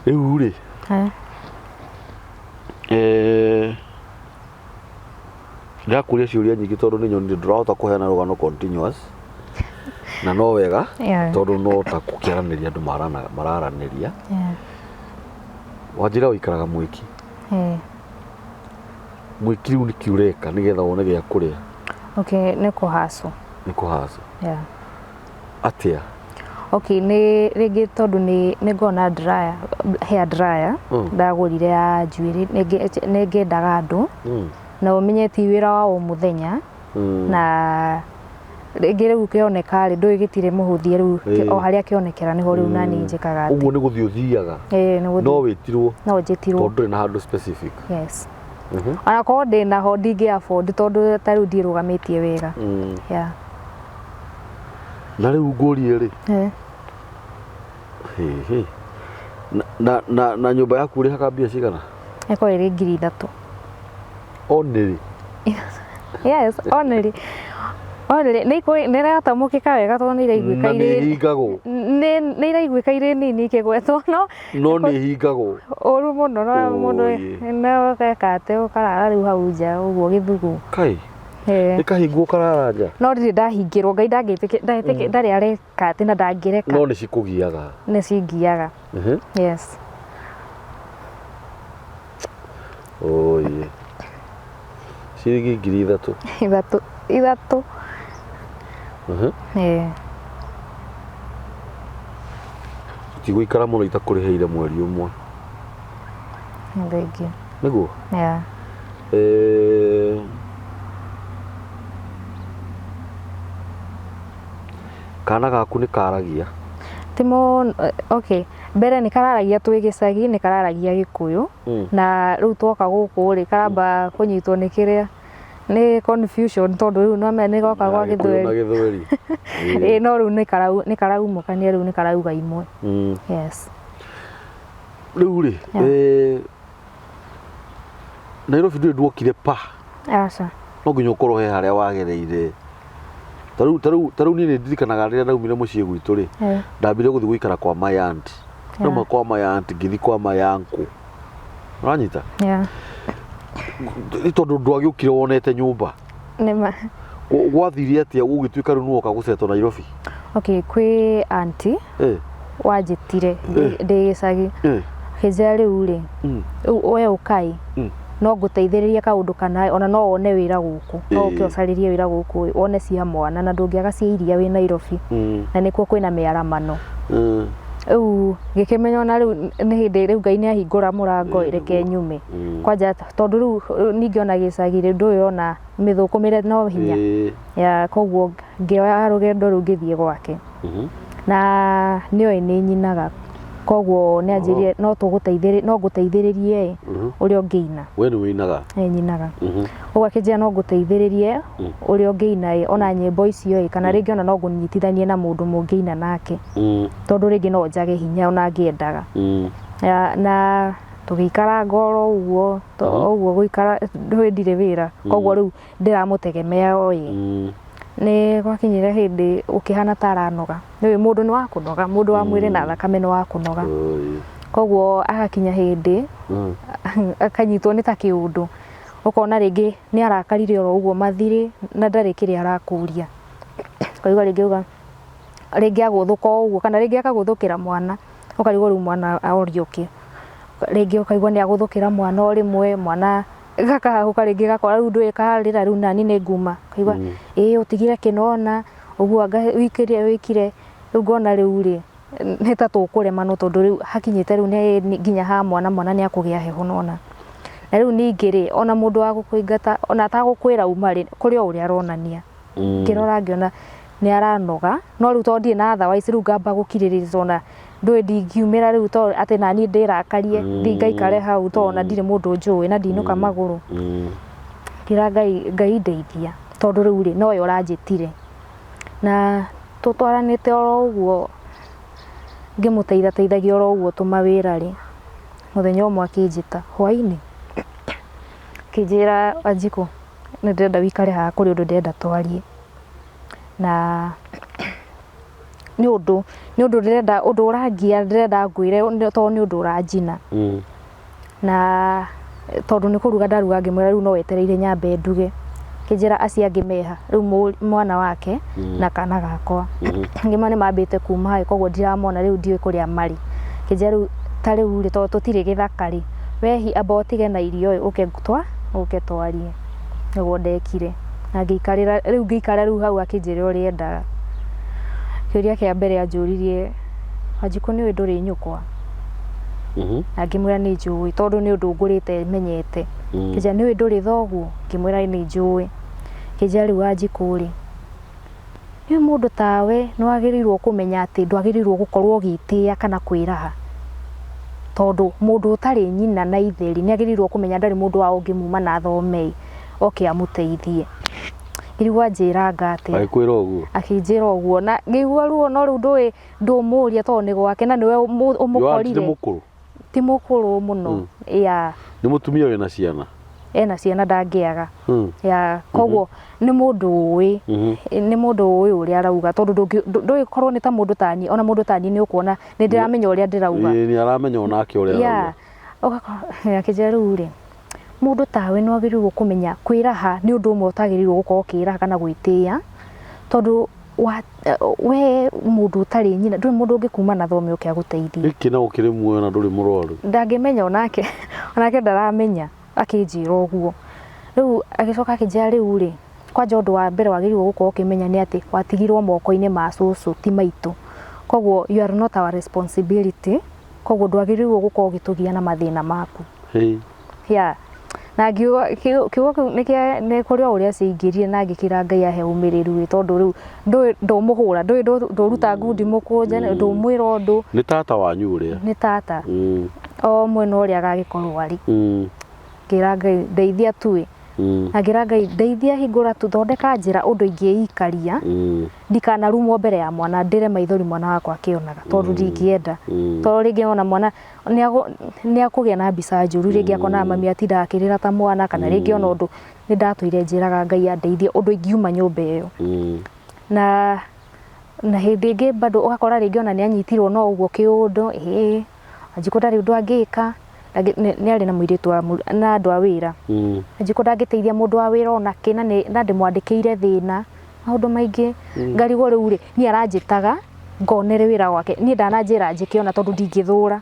Rĩu rĩ Eh. Ndĩrakũria ciũria nyingĩ tondũ nĩ nyonire ndũrahota kũheana rũgano continuous na no wega Yeah. tondũ no ta gũkĩaranĩria andũ mararanĩria. Yeah. Wanjĩra ũikaraga mwĩki. Eh. Mwĩki rĩu nĩkĩ ũreka nĩgetha wone gĩa kũrĩa? Okay, nĩ kũhacwo. Nĩ kũhaca. Yeah. Atĩa? Okay, nĩ rĩngĩ tondũ nĩ ngona dryer, hair dryer ndagũrire ya njuĩrĩ nĩ ngĩendaga andũ na ũmenye ti wĩra wa o mũthenya na rĩngĩ rĩu kĩoneka rĩ ndũĩ gĩtirĩ mũhũthie rĩu o harĩa kĩonekera nĩho rĩu nani njĩkaga atĩ. Ũguo nĩ gũthiĩ ũthiaga? Ĩĩ nĩ gũthiĩ. No wĩtirwo? No njĩtirwo. Tondũ ndũrĩ na handũ specific? Yes. Onakorwo ndĩ naho ndingĩ afford tondũ ta rĩu ndiĩrũgamĩtie wega. Yeah. Na rĩu ngũrie rĩ? Hĩ. Na nyũmba yaku ũrĩhaga mbia cigana? Ĩkoragwo ĩrĩ 3,000. Only? Yes, only. Only nĩ ĩratamũkĩka wega tondũ nĩ iraiguĩka Na nĩ irĩ ĩhingagwo? Nĩ iraiguĩka irĩ nini ikĩgwetwo no No nĩ ĩhingagwo? Ũru mũno no mũndũ no ũgeka atĩ ũkarara rĩu hau nja ũguo gĩthugu. Kai. Ĩkahingwo ũkarara nja? No ndirĩ ndahingĩrwo Ngai ndangĩtĩkĩra ndarĩ areka atĩ na ndangĩreka. No nĩ cikũgiaga? Nĩ cingiaga. Yes. Oye. Ciringi 3,000. Ithatũ. Ithatũ. Ĩĩ. Tigũikara mũno itakũrĩhĩire mweri ũmwe. Thengiũ. Nĩguo? Yeah. Kana gaku nĩ karagia? Ti mũno, okay. Mbere nĩ kararagia twĩ gĩcagi nĩ kararagia Gĩkũyũ na rĩu twoka gũkũ rĩ karamba kũnyitwo nĩ kĩrĩa nĩ confusion tondũ rĩu no nĩ goka gwa Gĩkũyũ na Gĩthweri. Gĩthweri. Ĩĩ no rĩu nĩ karaumũkania rĩu nĩ karauga imwe. Yes. Rĩu rĩ Nairobi ndũrĩ ndwokire pa? Aca. No nginya ũkorwo he harĩa wagereire. Ta rĩu niĩ nĩ ndirikanaga rĩrĩa ndaumire mũciĩ gwitũ rĩ, ndambire gũthiĩ gũikara kwa my aunt. Ndauma kwa my aunt ngĩthiĩ kwa my uncle. Ũranyita? Yeah. Nĩ tondũ ndwagĩũkire wonete nyũmba. Nĩma. Gwathire atĩa gũgĩtuĩka rĩu nĩwoka gũcetwo Nairobi? Okay, kwĩ auntie wanjĩtire ndĩ gĩcagi. Akĩnjĩra rĩu rĩ, we ũkai no ngũteithĩrĩrie kaũndũ kana ona no wone wĩra gũkũ. No ũke ũcarĩrie wĩra gũkũ wone cia mwana na ndũngĩaga cia iria wĩ Nairobi. Na nĩkuo kwĩna mĩaramano. Rĩu ngĩkĩmenya ona rĩu nĩ hĩndĩ rĩu Ngai nĩ ahingũra mũrango reke nyume. Kwanja tondũ rĩu ningĩ ona gĩcagi rĩ ndũĩ ona mĩthũkũmĩre no hinya. Ya koguo ngĩoya rũgendo rũu ngĩthiĩ gwake. Na nĩoĩ nĩ nyinaga. Koguo nĩ anjĩrire no tũgũteithĩrĩ no ngũteithĩrĩrie ũrĩa ũngĩina. We nĩ wĩinaga? Ĩ, nyinaga. Ũguo akĩnjĩra no ngũteithĩrĩrie ũrĩa ũngĩina ĩ, ona nyĩmbo icio ĩ, kana rĩngĩ ona no ngũnyitithanie na mũndũ mũngĩina nake, tondũ rĩngĩ no njage hinya ona ngĩendaga. Na tũgĩikaranga oro ũguo, ũguo gũikara ndũĩ ndirĩ wĩra, koguo rĩu ndĩramũtegemea o ĩ. Nĩ gwakinyire hĩndĩ ũkĩhana ta aranoga. Nĩũĩ mũndũ nĩ wa kũnoga, mũndũ wa mwĩrĩ na thakame nĩ wa kũnoga. Koguo agakinya hĩndĩ akanyitwo nĩ ta kĩũndũ, ũkona rĩngĩ nĩ arakarire oro ũguo mathirĩ na ndarĩ kĩrĩa arakũria. Ũkaigua rĩngĩ auga rĩngĩ agũthũka o ũguo kana rĩngĩ akagũthũkĩra mwana, ũkarigwo rĩu mwana orio kĩ. Rĩngĩ ũkaigua nĩ agũthũkĩra mwana o rĩmwe, mwana gakahahũka rĩngĩ gakora rĩu ndũĩ karĩra rĩu nani nĩ nguma. Ũkaigua ĩĩ ũtigire kĩnona, ũguo anga wĩkire wĩkire, rĩu ngona rĩu rĩ nĩ ta tũkũremanwo tondũ rĩu hakinyĩte rĩu nĩ nginya ha mwana, mwana nĩ akũgĩa heho nona. Na rĩu ningĩ rĩ, ona mũndũ wa gũkũingata ona atagũkwĩra uma rĩ, kũrĩ o ũrĩa aronania. Ngĩrora ngĩona nĩ aranoga, no rĩu tondũ ndirĩ na otherwise rĩu ngamba gũkirĩrĩria tondũ ona ndũĩ ndingiumĩra rĩu tondũ atĩ naniĩ ndĩrakarie thiĩ ngaikare hau tondũ ona ndirĩ mũndũ njũĩ na ndinũka magũrũ. Ngĩra Ngai, Ngai ndeithia tondũ rĩu rĩ nowe ũranjĩtire. Na tũtwaranĩte oro ũguo ngĩmũteithateithagia oro ũguo tũmawĩra rĩ, mũthenya ũmwe akĩnjĩta hwainĩ, akĩnjĩra Wanjikũ nĩ ndĩrenda wĩikare haha kũrĩ ũndũ ndĩrenda twarie. Na nĩ ũndũ nĩ ũndũ ndĩrenda ũndũ ũrangia ndĩrenda ngwĩre tondũ nĩ ũndũ ũranjina. Na tondũ nĩ kũruga ndaruga ngĩmwĩra rĩu no wetereire nyambe nduge. Akĩnjĩra acio angĩ meha, rĩu mwana wake na kana gakwa. Ngĩmwĩra nĩ mambĩte kuma ĩ koguo ndiramona rĩu ndiũĩ kũrĩa marĩ. Akĩnjĩra rĩu ta rĩu rĩ tondũ tũtirĩ gĩthaka rĩ, we amba ũtige na irio ĩ ũke ũke twarie. Nĩguo ndekire na ngĩikarĩra rĩu ngĩikara rĩu hau akĩnjĩra ũrĩa endaga. Kĩũria kĩa mbere anjũririe, Wanjikũ nĩũĩ ndũrĩ nyũkwa? Na ngĩmwĩra nĩ njũĩ tondũ nĩ ũndũ ngũrĩte menyete. Akĩnjĩra nĩũĩ ndũrĩ thoguo? Ngĩmwĩra nĩ njũĩ. Akĩnjĩra rĩu Wanjikũ rĩ, nĩũĩ mũndũ tawe nĩ wagĩrĩirwo kũmenya atĩ ndwagĩrĩirwo gũkorwo ũgĩtĩa kana kwĩraha. Tondũ mũndũ ũtarĩ nyina na ithe rĩ, nĩ agĩrĩirwo kũmenya ndarĩ mũndũ wao ũngĩmuma na athome ĩ, oke amũteithie. Ngĩrigwo anjĩranga atĩa. Agĩkwĩra ũguo? Akĩnjĩra ũguo na ngĩigua ruo no rĩu ndũĩ ndũmũria tondũ nĩ gwake na nĩwe ũmũkorire. Nĩ mũkũrũ? Ti mũkũrũ mũno. Yeah. Nĩ mũtumia wĩna ciana? Ena ciana ndangĩaga. Yeah, koguo nĩ mũndũ ũĩ, nĩ mũndũ ũĩ ũrĩa arauga tondũ ndũĩ korwo nĩ ta mũndũ taniĩ, ona mũndũ taniĩ nĩ ũkuona nĩ ndĩramenya ũrĩa ndĩrauga. Ĩĩ nĩ aramenya onake ũrĩa arauga. Ũgakora akĩnjĩra rĩu rĩ, mũndũ tawe nĩ wagĩrĩirwo kũmenya kwĩraha nĩ ũndũ ũmwe ũtagĩrĩirwo gũkorwo ũkĩĩraha kana gwĩtĩa, tondũ we mũndũ ũtarĩ nyina ndũrĩ mũndũ ũngĩkuma na thome ũke agũteithie. Nĩkĩ na ũkĩrĩ muoyo na ndũrĩ mũrwaru? Ndangĩmenya onake, onake ndaramenya akĩnjĩra ũguo. Rĩu agĩcoka akĩnjĩra rĩu rĩ, kwanja ũndũ wa mbere wagĩrĩirwo gũkorwo ũkĩmenya nĩ atĩ watigirwo moko-inĩ ma cũcũ ti maitũ. Koguo you are not our responsibility, koguo ndwagĩrĩirwo gũkorwo ũgĩtũgia na mathĩna maku. Hey. Yeah. Na ngiuga kiugo kĩu nĩ kũrĩ o ũrĩa ciaingĩrire na ngĩkĩra Ngai ahe ũmĩrĩru ĩ tondũ rĩu ndũĩ ndũmũhũra ndũĩ ndũruta ngundi mũkũnje ndũmwĩra ũndũ. Nĩ tata wanyu ũrĩa? Nĩ tata. O mwena ũrĩa agagĩkorwo arĩ. Ngĩra Ngai ndeithia tu ĩ. Na ngĩra Ngai ndeithia hingũra tu thondeka njĩra ũndũ ingĩikaria ndikanarumwo mbere ya mwana ndĩre maithori mwana wakwa akĩonaga tondũ ndingĩenda. Tondũ rĩngĩ ona mwana nĩ akũgĩa na mbica njũru rĩngĩ akonaga mami atindaga akĩrĩra ta mwana kana rĩngĩ ona ũndũ nĩ ndatũire njĩraga Ngai andeithie ũndũ ingiuma nyũmba ĩyo. Na hĩndĩ ĩngĩ bado ũgakora rĩngĩ ona nĩ anyitirwo no ũguo kĩũndũ, ĩĩ Wanjikũ ndarĩ ũndũ angĩka, nĩ arĩ na mũirĩtu wa na andũ a wĩra. Wanjikũ ndangĩteithia mũndũ wa wĩra ona kĩ na ndĩmwandĩkĩire thĩna, maũndũ maingĩ. Ngarigwo rĩu rĩ, niĩ aranjĩtaga ngonere wĩra wake, niĩ ndananjĩra njĩke ona tondũ ndingĩthũra.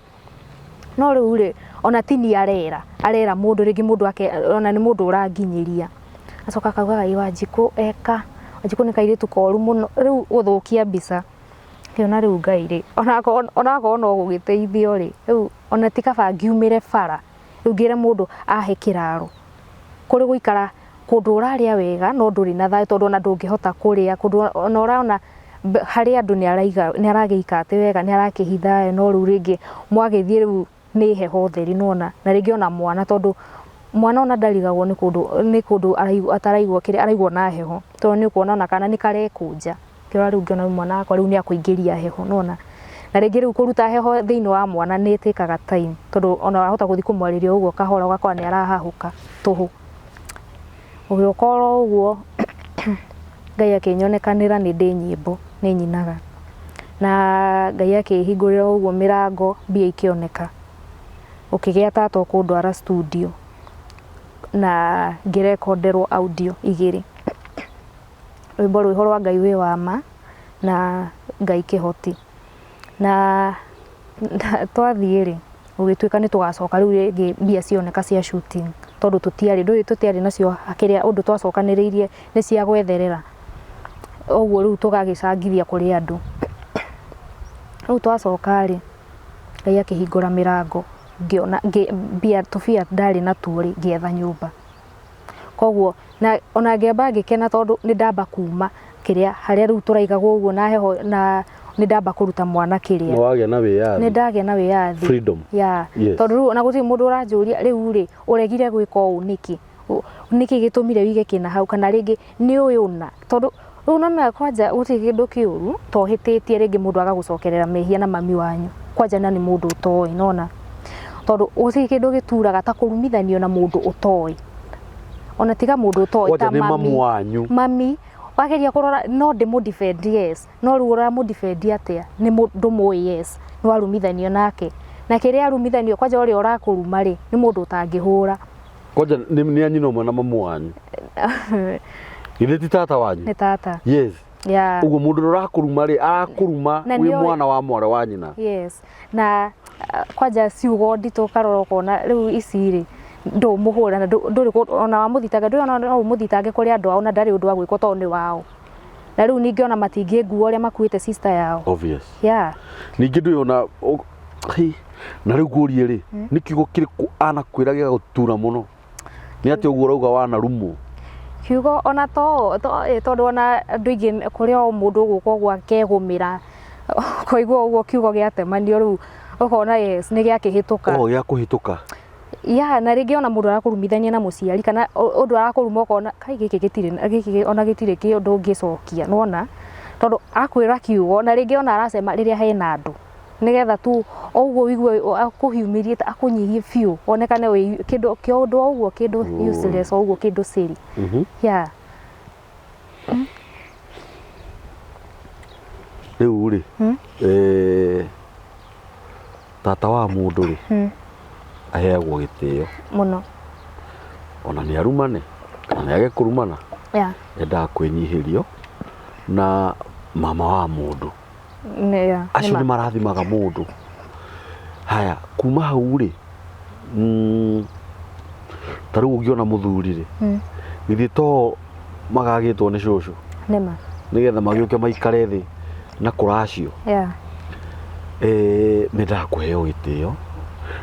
No rĩu rĩ, ona ti niĩ arera, arera mũndũ rĩngĩ mũndũ ake ona nĩ mũndũ ũranginyĩria. Acoka akaugaga ĩ Wanjikũ eka, Wanjikũ nĩ kairĩtu koru mũno, rĩu gũthũkia mbica. Ngĩona rĩu Ngai rĩ, onakorwo no gũgĩteithio rĩ, rĩu ona ti kaba ngiumĩre bara, rĩu ngĩre mũndũ ahe kĩraro, kũrĩ gũikara kũndũ ũrarĩa wega no ndũrĩ na thayũ tondũ ona ndũngĩhota kũrĩa, kũndũ ona ũrona Harĩ andũ nĩ araiga nĩ aragĩika atĩ wega, nĩ arakĩhitha, no rĩu rĩngĩ mwagĩthiĩ rĩu nĩ heho theri nĩwona, na rĩngĩ ona mwana, tondũ mwana ona ndarigagwo nĩ kũndũ, nĩ kũndũ ataraigua kĩrĩa araigua na heho, tondũ nĩ ũkuona ona kana nĩ karekũnja. Ngĩrora rĩu ngĩona rĩu mwana wakwa rĩu nĩ akũingĩria heho nĩwona, na rĩngĩ rĩu kũruta heho thĩinĩ wa mwana nĩ ĩtĩkaga time, tondũ ona wahota gũthiĩ kũmwarĩria ũguo kahora ũgakora nĩ arahahũka tũhũ. Ũgĩũka oro ũguo Ngai akĩnyonekanĩra nĩ ndĩ nyĩmbo nĩ nyinaga, na Ngai akĩhingũrĩra ũguo mĩrango mbia ikĩoneka, ũkĩgĩa tata ũkũndwara studio na ngĩrekonderwo audio igĩrĩ, rwĩmbo rwĩho rwa Ngai wĩ wa ma na Ngai kĩhoti. Na twathiĩ rĩ, gũgĩtuĩka nĩ tũgacoka rĩu rĩngĩ mbia cioneka cia shooting, tondũ tũtiarĩ, ndũĩ tũtiarĩ nacio kĩrĩa ũndũ twacokanĩrĩirie nĩ cia gwetherera, ũguo rĩu tũgagĩcangithia kũrĩ andũ. Rĩu twacoka rĩ, Ngai akĩhingũra mĩrango ngĩona mbia tũbia ndarĩ natuo rĩ, ngĩetha nyũmba. Koguo na ona ngĩamba ngĩkena tondũ nĩ ndamba kuma kĩrĩa harĩa rĩu tũraigagwo ũguo na heho na nĩ ndamba kũruta mwana kĩrĩa. Nĩ wagĩa na wĩyathi. Nĩ ndagĩa na wĩyathi. Freedom. Yeah. Yes. Tondũ rĩu ona gũtirĩ mũndũ ũranjũria rĩu rĩ ũregire gwĩka ũũ nĩkĩ? Nĩkĩ gĩtũmire wige kĩna hau kana rĩngĩ nĩ ũĩ ũna? Tondũ rĩu nĩũramenya kwanja gũtirĩ kĩndũ kĩũru ta ũhĩtĩtie rĩngĩ mũndũ agagũcokerera mehia na mami wanyu, kwanja na nĩ mũndũ ũtoĩ nĩwona? Tondũ gũtirĩ kĩndũ gĩturaga ta kũrumithanio na mũndũ ũtoĩ, ona tiga mũndũ ũtoĩ Kwanja ta nĩ mami. mamu wanyu. Mami, wageria kũrora no ndĩmũ defend yes, no rĩu ũramũ defend atĩa nĩ ndũmũĩ yes, nĩ warumithanio nake, na kĩrĩa arumithanio kwanja ũrĩa ũrakũruma rĩ, nĩ mũndũ ũtangĩhũra. Kwanja nĩ a nyina ũmwe na mamu wanyu. Githĩ ti tata wanyu? Nĩ tata. Yes. Yeah. Ũguo mũndũ ũrĩa ũrakũruma rĩ, arakũruma Na wĩ nĩoĩ- mwana wa mwarĩ wa nyina. Yes. Na kwanja ciugo nditũ ũkarora ũkona rĩu ici rĩ, ndũmũhũra na ndũrĩ ona wamũthitanga ndũrĩ ona no ũmũthitange kũrĩ andũ ao na ndarĩ ũndũ agwĩkwo tondũ nĩ wao. Na rĩu ningĩ ona matingĩngua ũrĩa makuĩte sister yao. Obvious. Yeah. Ningĩ ndũĩ ona hi, na rĩu ngũrie rĩ, nĩ kiugo kĩrĩkũ anakwĩra gĩgagũtura mũno? Nĩ atĩa ũguo ũrauga wanarumwo? Kiugo ona to, to tondũ ona andũ aingĩ kũrĩ o mũndũ ũgũka ũguo akegũmĩra ũkaigua ũguo kiugo gĩatemanio rĩu ũkona yes nĩ gĩakĩhĩtũka. O gĩa kũhĩtũka. Ya, na rĩngĩ ona mũndũ arakũrumithania na mũciari kana ũndũ arakũruma ũkona kai gĩkĩ gĩtirĩ gĩkĩ ona gĩtirĩ kĩũndũ ũngĩcokia nĩwona, tondũ akwĩra kiugo na rĩngĩ ona aracema rĩrĩa hena andũ nĩgetha tu o ũguo ũigue akũ humiliate akũnyihie biũ wonekane wĩ kĩndũ kĩũndũ o ũguo kĩndũ useless o ũguo kĩndũ silly. Yeah. Rĩu rĩ, tata wa mũndũ rĩ, aheagwo gĩtĩo. Mũno. Ona nĩ arumane kana nĩ age kũrumana, endaga kwĩnyihĩrio na mama wa mũndũ. Yeah. Acio nĩ marathimaga mũndũ. Haya, kuma hau rĩ, ta rĩu ũngĩona mũthuri rĩ, githĩ to magagĩtwo nĩ cũcũ Nĩma. nĩgetha magĩũke maikare thĩ na kũracio. Mendaga kũheo gĩtĩo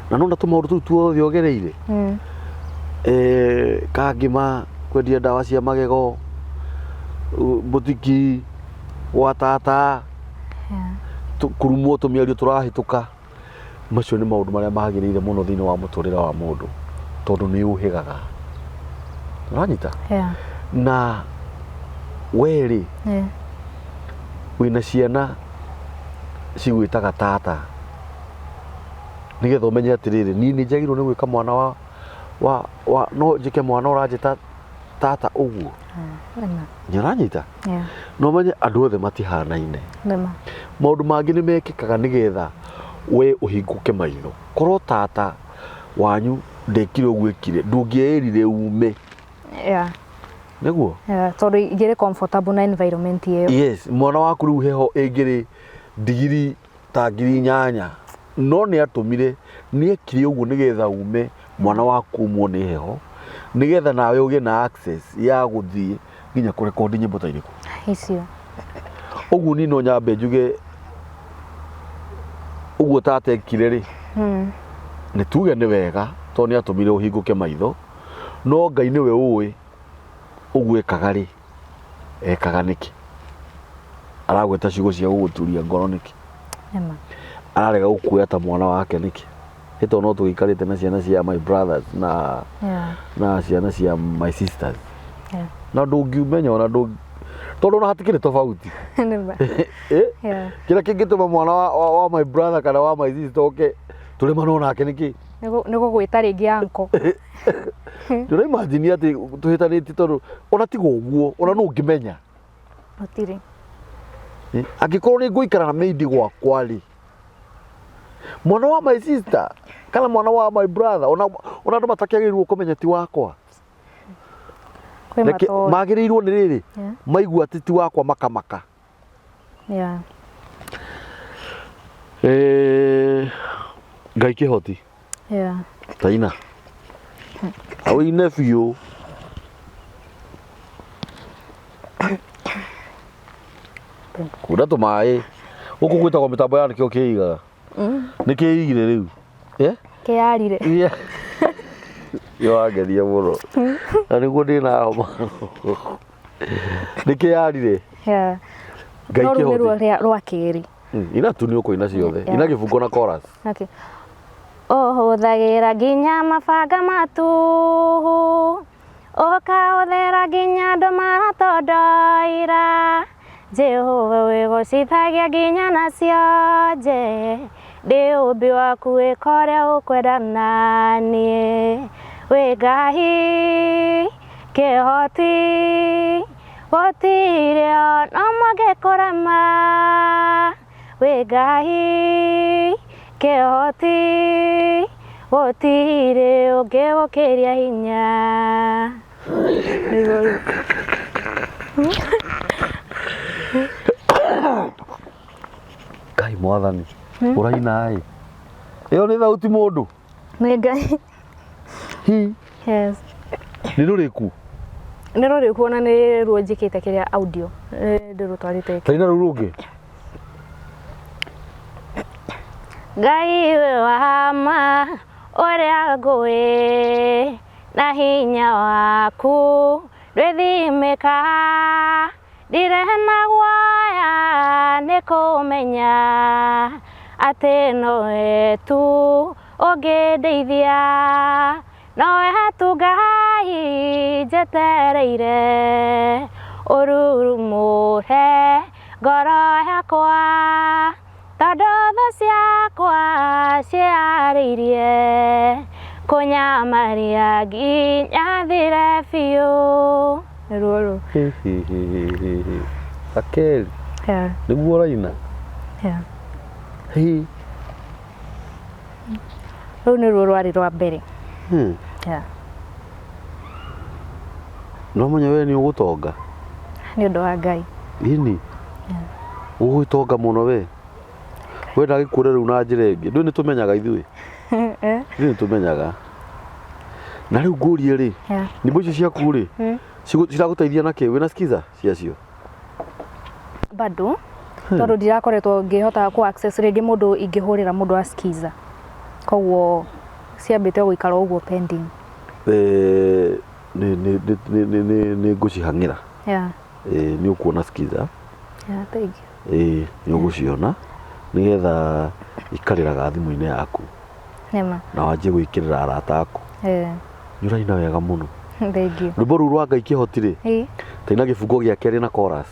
na nona tũmaũndũ tũu tuothe ũgereire, kangĩma kwendia ndawa cia magego, bũtiki gwa tata, kũrumwo tũmĩario tũrahĩtũka, macio nĩ maũndũ marĩa magĩrĩire mũno thĩinĩ wa mũtũrĩre wa mũndũ tondũ nĩ ũhĩgaga. Ũranyita? Yeah. Na we rĩ, wĩna ciana cigwĩtaga tata, nĩgetha ũmenye atĩrĩrĩ, niĩ nĩ njagĩrĩirwo nĩ gwĩka mwana wa no njĩke mwana ũranjĩta tata ũguo. Nĩma. Nĩ ũranyita? Yeah. Na ũmenye andũ othe matihanaine. Nĩma. Maũndũ mangĩ nĩ mekĩkaga nĩgetha we ũhingũke maitho. Korwo tata wanyu ndekire ũguo ekire, ndũngĩeĩrire ume. Yeah. Nĩguo? Yeah, tondũ ingĩrĩ comfortable na environment ĩyo. Yes, mwana waku rĩu heho ĩngĩrĩ ndigiri ta 8,000, no nĩ atũmire, nĩ ekire ũguo nĩgetha ume mwana waku umwo nĩ heho, nĩgetha nawe ũgĩe na access ya gũthiĩ nginya kũrekondi nyĩmbo ta irĩkũ. Icio. Ũguo niĩ no nyambe njuge ũguo tata ekire rĩ, nĩ tuge nĩ wega tondũ nĩ atũmire ũhingũke maitho, no Ngai nĩwe ũĩ ũguo ekaga rĩ, ekaga nĩkĩ? Aragwĩta ciugo cia gũgũturia ngoro nĩkĩ? Nĩma. Ararega gũkuoya ta mwana wake nĩkĩ? Nĩ tondũ no tũgĩikarĩte na ciana cia my brothers na na ciana cia my sisters. Na ndũngiumenya ona ndũ tondũ ona hatikĩrĩ tofauti. Nĩma. Eh? Yeah. Kĩrĩa kĩngĩtũma mwana wa my brother kana wa my sister oke tũrĩmanwo nake nĩkĩ? Nĩ gũgwĩta rĩngĩ uncle. Ndũra imagine atĩ tũhĩtanĩtie tondũ ona tiga ũguo ona nũ ũngĩmenya. Gũtirĩ. Eh, angĩkorwo nĩ ngũikara na maid gwakwa rĩ, mwana wa my sister kana mwana wa my brother ona andũ matakĩagĩrĩirwo kũmenya ti wakwa. Kwĩ Reke matoĩ. magĩrĩirwo nĩ rĩrĩ Yeah. maigua atĩ ti wakwa makamaka. Yeah. Eh, Ngai kĩhoti. Yeah. Taina. Awĩine biũ. Kunda tũmaĩ. Gũkũ gwĩtagwo mĩtambo ya nĩkĩo kĩigaga. Nĩ kĩigire rĩu. Eh? Kĩarire. Iya. Yo wangeria mũno. Na nĩguo ndĩna homa. Nĩ kĩarire. Yeah. Ngai No rũu nĩ ruo kĩhoti. rwa kerĩ. Ina tu nĩ ũkũina ciothe. Yeah. Ina gĩbungo na chorus. Okay. Ũhũthagĩra nginya mabanga matuhu, ũkahũthĩra nginya andũ maratondoira. Jehova wĩgocithagia nginya nacio nje, ndĩ ũmbi waku wĩka ũrĩa ũkwenda naniĩ. Wĩ Ngai kĩhoti, gũtirĩ ona ũmwe ũngĩkũrema. Wĩ Ngai kĩhoti, gũtirĩ ũngĩgũkĩria hinya. Nĩguo rĩu. Ngai mwathani. Ũraina ĩ. Ĩyo nĩ thauti mũndũ. Nĩ Ngai. Hi. Yes. Nĩ rũrĩku? Nĩ rũrĩku ona nĩ ruo njĩkĩte kĩrĩa audio. Nĩ ndĩrũtwarĩte. Taina rũu rũngĩ. Ngai wĩ wa ma ũrĩa ngũĩ na hinya waku ndwĩthimĩka, ndirĩ na guoya nĩ kũmenya atĩ nowe tu ũngĩndeithia, nowe tu Ngai njetereire ũrurumũre ngoro yakwa, tondũ thũ ciakwa ciarĩirie kũnyamaria nginya thire biũ. Nĩ ruo rũu. Akeli. Yeah. Nĩguo ũraina? Yeah. Hi. Rũu nĩ ruo rwarĩ rwa mbere. Yeah. No menya we nĩ ũgũtonga. Nĩ ũndũ wa Ngai. Ĩni. Ũgũgĩtonga mũno we. We ndagĩkũre rĩu na njĩra ĩngĩ. Ndũĩ nĩ tũmenyaga ithuĩ. Ithuĩ nĩ tũmenyaga. Na rĩu ngũrie rĩ, Yeah. nyĩmbo icio ciaku rĩ, ciragũteithia na kĩ? Wĩna skiza ciacio? Bado tondũ ndirakoretwo ngĩhota kũ access rĩngĩ mũndũ ingĩhũrĩra mũndũ wa skiza, koguo ciambĩte gũikara ũguo pending. Eh, nĩ ngũcihang'ĩra. Yeah. Nĩ ũkuona skiza. Yeah, thank you. Nĩ ũgũciona nĩgetha ikarĩraga thimũ-inĩ yaku. Nĩma. Na wanjie gwĩkĩrĩra arata aku. Nĩ ũraina wega mũno. Thank you. Rwĩmbo rũu rwa Ngai kĩhoti rĩ, Ĩĩ. taina gĩbungo gĩa kerĩ na chorus.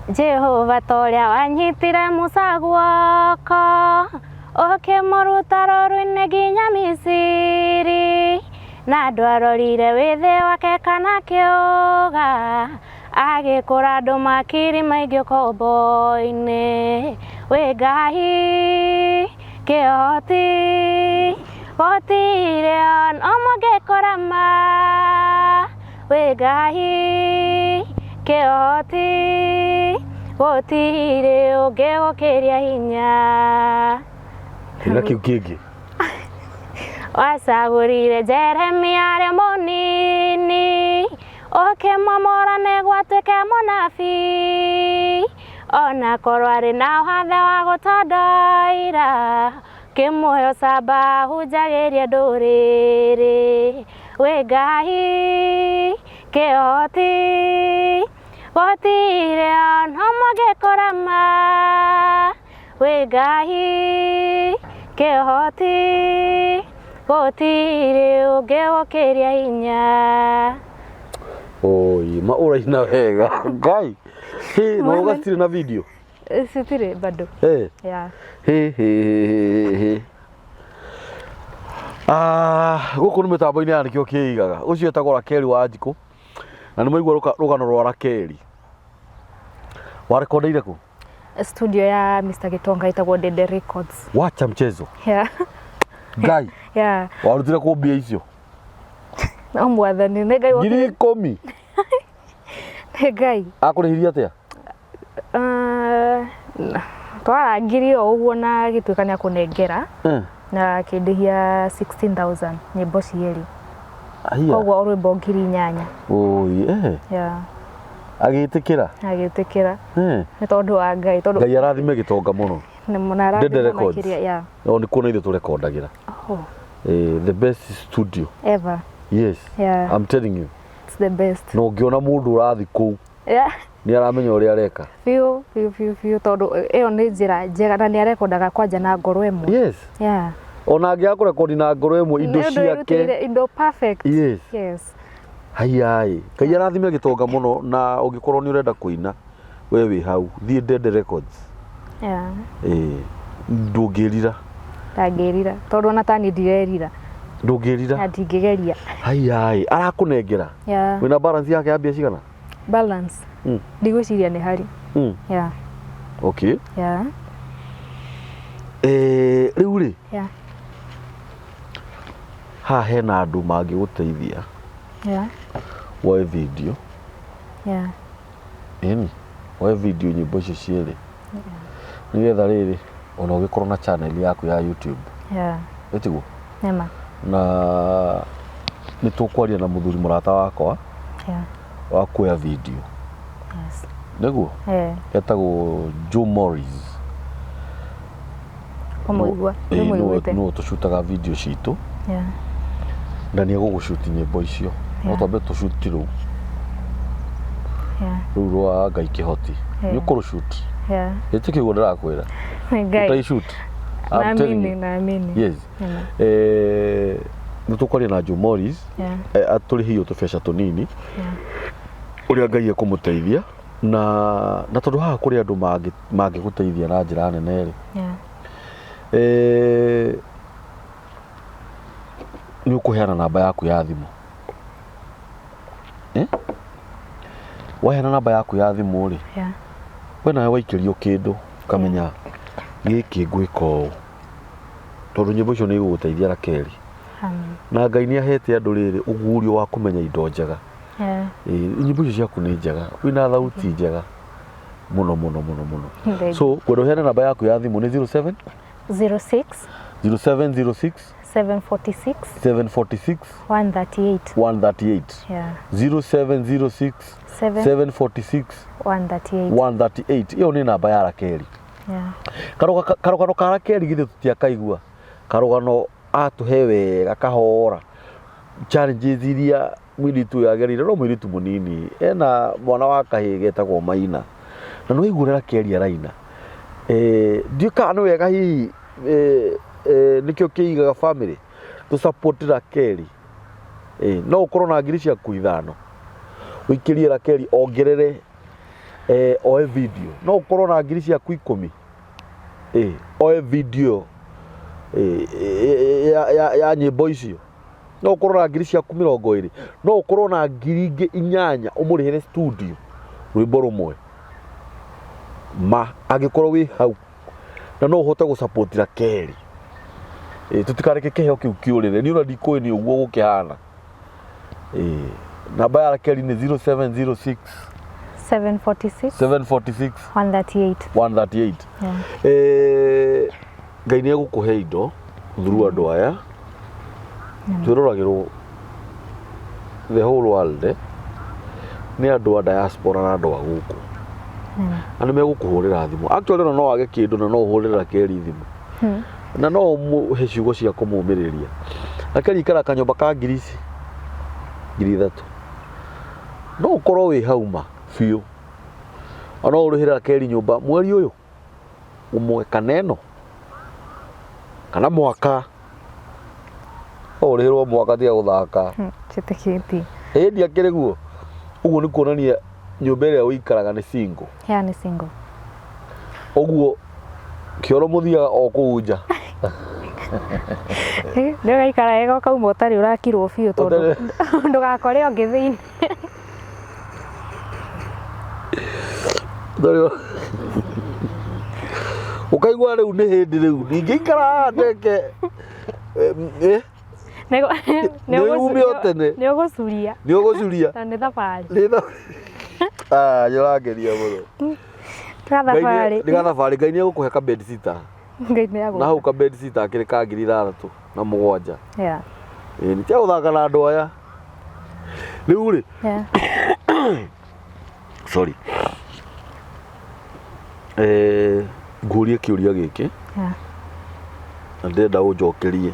Jehova torĩa wanyitire Musa guoko, ũkĩmũruta rũru-inĩ nginya Misiri, na ndwarorire wĩthĩ wake kana kĩũga, agĩkũra andũ makiri maingĩ ũkombo-inĩ. Wĩ Ngai kĩhoti, gũtirĩ ona ũmwe ũngĩkũrema. Wĩ Ngai kĩhoti, gũtirĩ ũngĩgũkĩria hinya. Taina kĩu kĩngĩ. Wacagũrire Jeremia arĩ mũnini, ũkĩmwamũra nĩguo atuĩke mũnabii, ona korwo arĩ na wathe wa gũtondoira, ũkĩmũhe ũcamba ahunjagĩrie ndũrĩrĩ. Wĩ Ngai Kĩhoti gũtirĩ ona ũmwe ũngĩkũrema wĩ Ngai kĩhoti gũtirĩ ũngĩgũkĩria hinya. Oi, ma ũraina wega. Ngai. Hĩ, no ũgatirĩ na video. Citirĩ bado. Eh. Yeah. Hĩ, hĩ, hĩ, hĩ, hĩ. Ah, gũkũ nĩ mĩtambo-inĩ ya nĩkĩo kĩigaga. Ũcio etagwo Rakeli wa Njikũ. Na nĩ mwaigua rũgano rwa Rakeli. Warekondeire kũ? Studio ya Mr. Gitonga ĩtagwo Dede Records. Wacha mchezo. Yeah. Ngai. Yeah. Warutire kũ mbia icio? No mwathani nĩ Ngai 10,000. Nĩ Ngai. Akũrĩhirie atĩa? Twarangire o ũguo na agĩtuĩka nĩ akũnengera na akĩndĩhia 16,000 nyĩmbo cierĩ. Koguo o rwĩmbo 8,000. Oi, eh. Yeah. Agĩtĩkĩra? Agĩtĩkĩra. Nĩ tondũ wa Ngai. Tondũ Ngai arathime gĩtonga mũno. Nĩ Dede Records. makĩria. Yeah. O nĩ kuona ithuĩ tũrekondagĩra. Oh. The best studio. Ever. Yes. Yeah. I'm telling you. It's the best. Na ũngĩona mũndũ ũrathiĩ kũu Yeah. nĩ aramenya ũrĩa areka. Biũ biũ biũ biũ tondũ ĩyo nĩ njĩra njega na nĩ arekondaga kwanja na ngoro ĩmwe. Yes. Yeah. Ona angĩaga kũrekondi na ngoro ĩmwe indo Nĩ ũndũ ciake. ĩrutĩire indo perfect. Yes. Yes. Haiyaĩ. Ngai arathime gĩtonga mũno na ũngĩkorwo nĩ ũrenda kũina we wĩ hau thiĩ Dede Records. Yeah. Ndũngĩrira. Ndangĩrira tondũ ona tani ndirerira. Ndũngĩrira. Na ndingĩgeria. Haiyaĩ arakũnengera. Yeah. Wĩna balance yake ya mbia cigana? Balance. Ndigwĩciria nĩ harĩ. Yeah. Okay. Yeah. Rĩu rĩ. Yeah. Haha hena andũ mangĩgũteithia. Yeah. Woe video. Yeah. Ĩni, woe video nyĩmbo icio cierĩ. Nĩgetha rĩrĩ ona ũgĩkorwo na channel yaku ya YouTube. Yeah. Ĩtiguo? Nĩma. Na nĩ tũkwaria na mũthuri mũrata wakwa. Yeah. Wa kuoya video. Yes. Nĩguo? Yeah. Etagwo Joe Morris. Kũmũigua. Nĩmũiguĩte. Nĩwe tũcutaga video citũ. Yeah. Na nĩ egũgũcuti nyĩmbo icio. No twambe tũcuti rũu. Yeah. Rũu rwa Ngai Kĩhoti. Yeah. Nĩ ũkũrũcuti. Yeah. Gĩtĩ kĩu ndĩrakwĩra. Ngai. Ũtaicuti. I'm telling Naamini, you. naamini. Yes. Nĩ tũkwaria na Joe Morris. Yeah. Atũrĩhio tũbeca tũnini. Yeah. Ũrĩa Ngai ekũmũteithia na tondũ haha kũrĩ andũ mangĩgũteithia na njĩra nene rĩ. Yeah. Nĩ ũkũheana namba yaku ya thimũ. Waheana namba yaku ya thimũ rĩ. Yeah. We nawe waikĩrio kĩndũ ũkamenya gĩkĩ ngwĩka ũũ. Tondũ nyĩmbo icio nĩ igũgũteithia Rakeli. Amen. Na Ngai nĩ ahete andũ rĩrĩ ũguũrio wa kũmenya indo njega. Yeah. Nyĩmbo icio ciaku nĩ njega, wĩna thauti njega mũno mũno mũno mũno. Thank So kwenda ũheane namba yaku ya thimũ nĩ 07 06 0706 746 746 138. 138. Yeah. 0706 746 138. 138. Ĩyo nĩ namba ya Rakeli. Yeah. Karũgano ka Rakeli githĩ tũtiakaigua. Karũgano atũhe wega kahora. Challenges iria mũirĩtu ũyũ agereire no mũirĩtu mũnini ena mwana wa kahĩĩ getagwo Maina. Na nĩ waigua ũrĩa Rakeli araina. Ndiũĩ kana nĩ wega hihi nĩkĩo kĩigaga family tũ support Rakeli. No ũkorwo na ngiri ciaku 5 ũikĩrie Rakeli ongerere oe video. No ũkorwo na ngiri ciaku 10 oe video ya nyĩmbo icio. No ũkorwo na ngiri ciaku 20, no ũkorwo na ngiri ingĩ 8 ũmũrĩhĩre studio rwĩmbo rũmwe. Ma angĩkorwo wĩ hau na no ũhote gũ support Rakeli. Tũtikareke kĩheo kĩu kĩũrĩre. Niĩ ona ndikũĩ nĩ ũguo gũkĩhana. Namba ya Rakeli nĩ 0706 746 746 138. 138. Yeah. Ngai nĩ egũkũhe indo through andũ aya. Twĩroragĩrwo the whole world nĩ andũ a diaspora na andũ a gũkũ. Na nĩ megũkũhũrĩra thimũ. Actually ona no wage kĩndũ na no ũhũrĩre Rakeli thimũ. Na no ũmũhe ciugo cia kũmũmĩrĩria. Rakeli ikara kanyũmba ka ngiri ici 3,000. No ũkorwo wĩ hau ma biũ, ona no ũrĩhĩre Rakeli nyũmba mweri ũyũ ũmwe kana ĩno kana mwaka, no ũrĩhĩrwo mwaka tiga gũthaka. Njĩtĩkĩtie. Ĩĩ ndiakĩrĩ guo. Ũguo nĩ kuonania nyũmba ĩrĩa ũikaraga nĩ single. Yeah, nĩ single. Ũguo kĩoro mũthiaga o kũu nja. Nĩ ũgaikara wega ũkauma ũtarĩ ũrakirwo biũ tondũ ndũgakore ũngĩ thĩinĩ. Ũkaigua rĩu nĩ hĩndĩ rĩu ndingĩikara haha ndeke eh, Nĩ ume o tene. Nĩ ũgũcuria. Nĩ ũgũcuria. Na nĩ thabarĩ. Nĩ thabarĩ. Ah, nĩ ũrangeria mũno. Gathabarĩ. Nĩ gathabarĩ. Ngai nĩ egũkũhe ka bed sitter. Ngai nĩ agũka. Na hau ka bed sitter akĩrĩ ka 6700. Yeah. Ĩĩ nĩ tia gũthaka na andũ aya. Rĩu rĩ. Yeah. Sorry. Eh, ngũrie kĩũria gĩkĩ. Yeah. Na ndĩrenda ũnjokerie.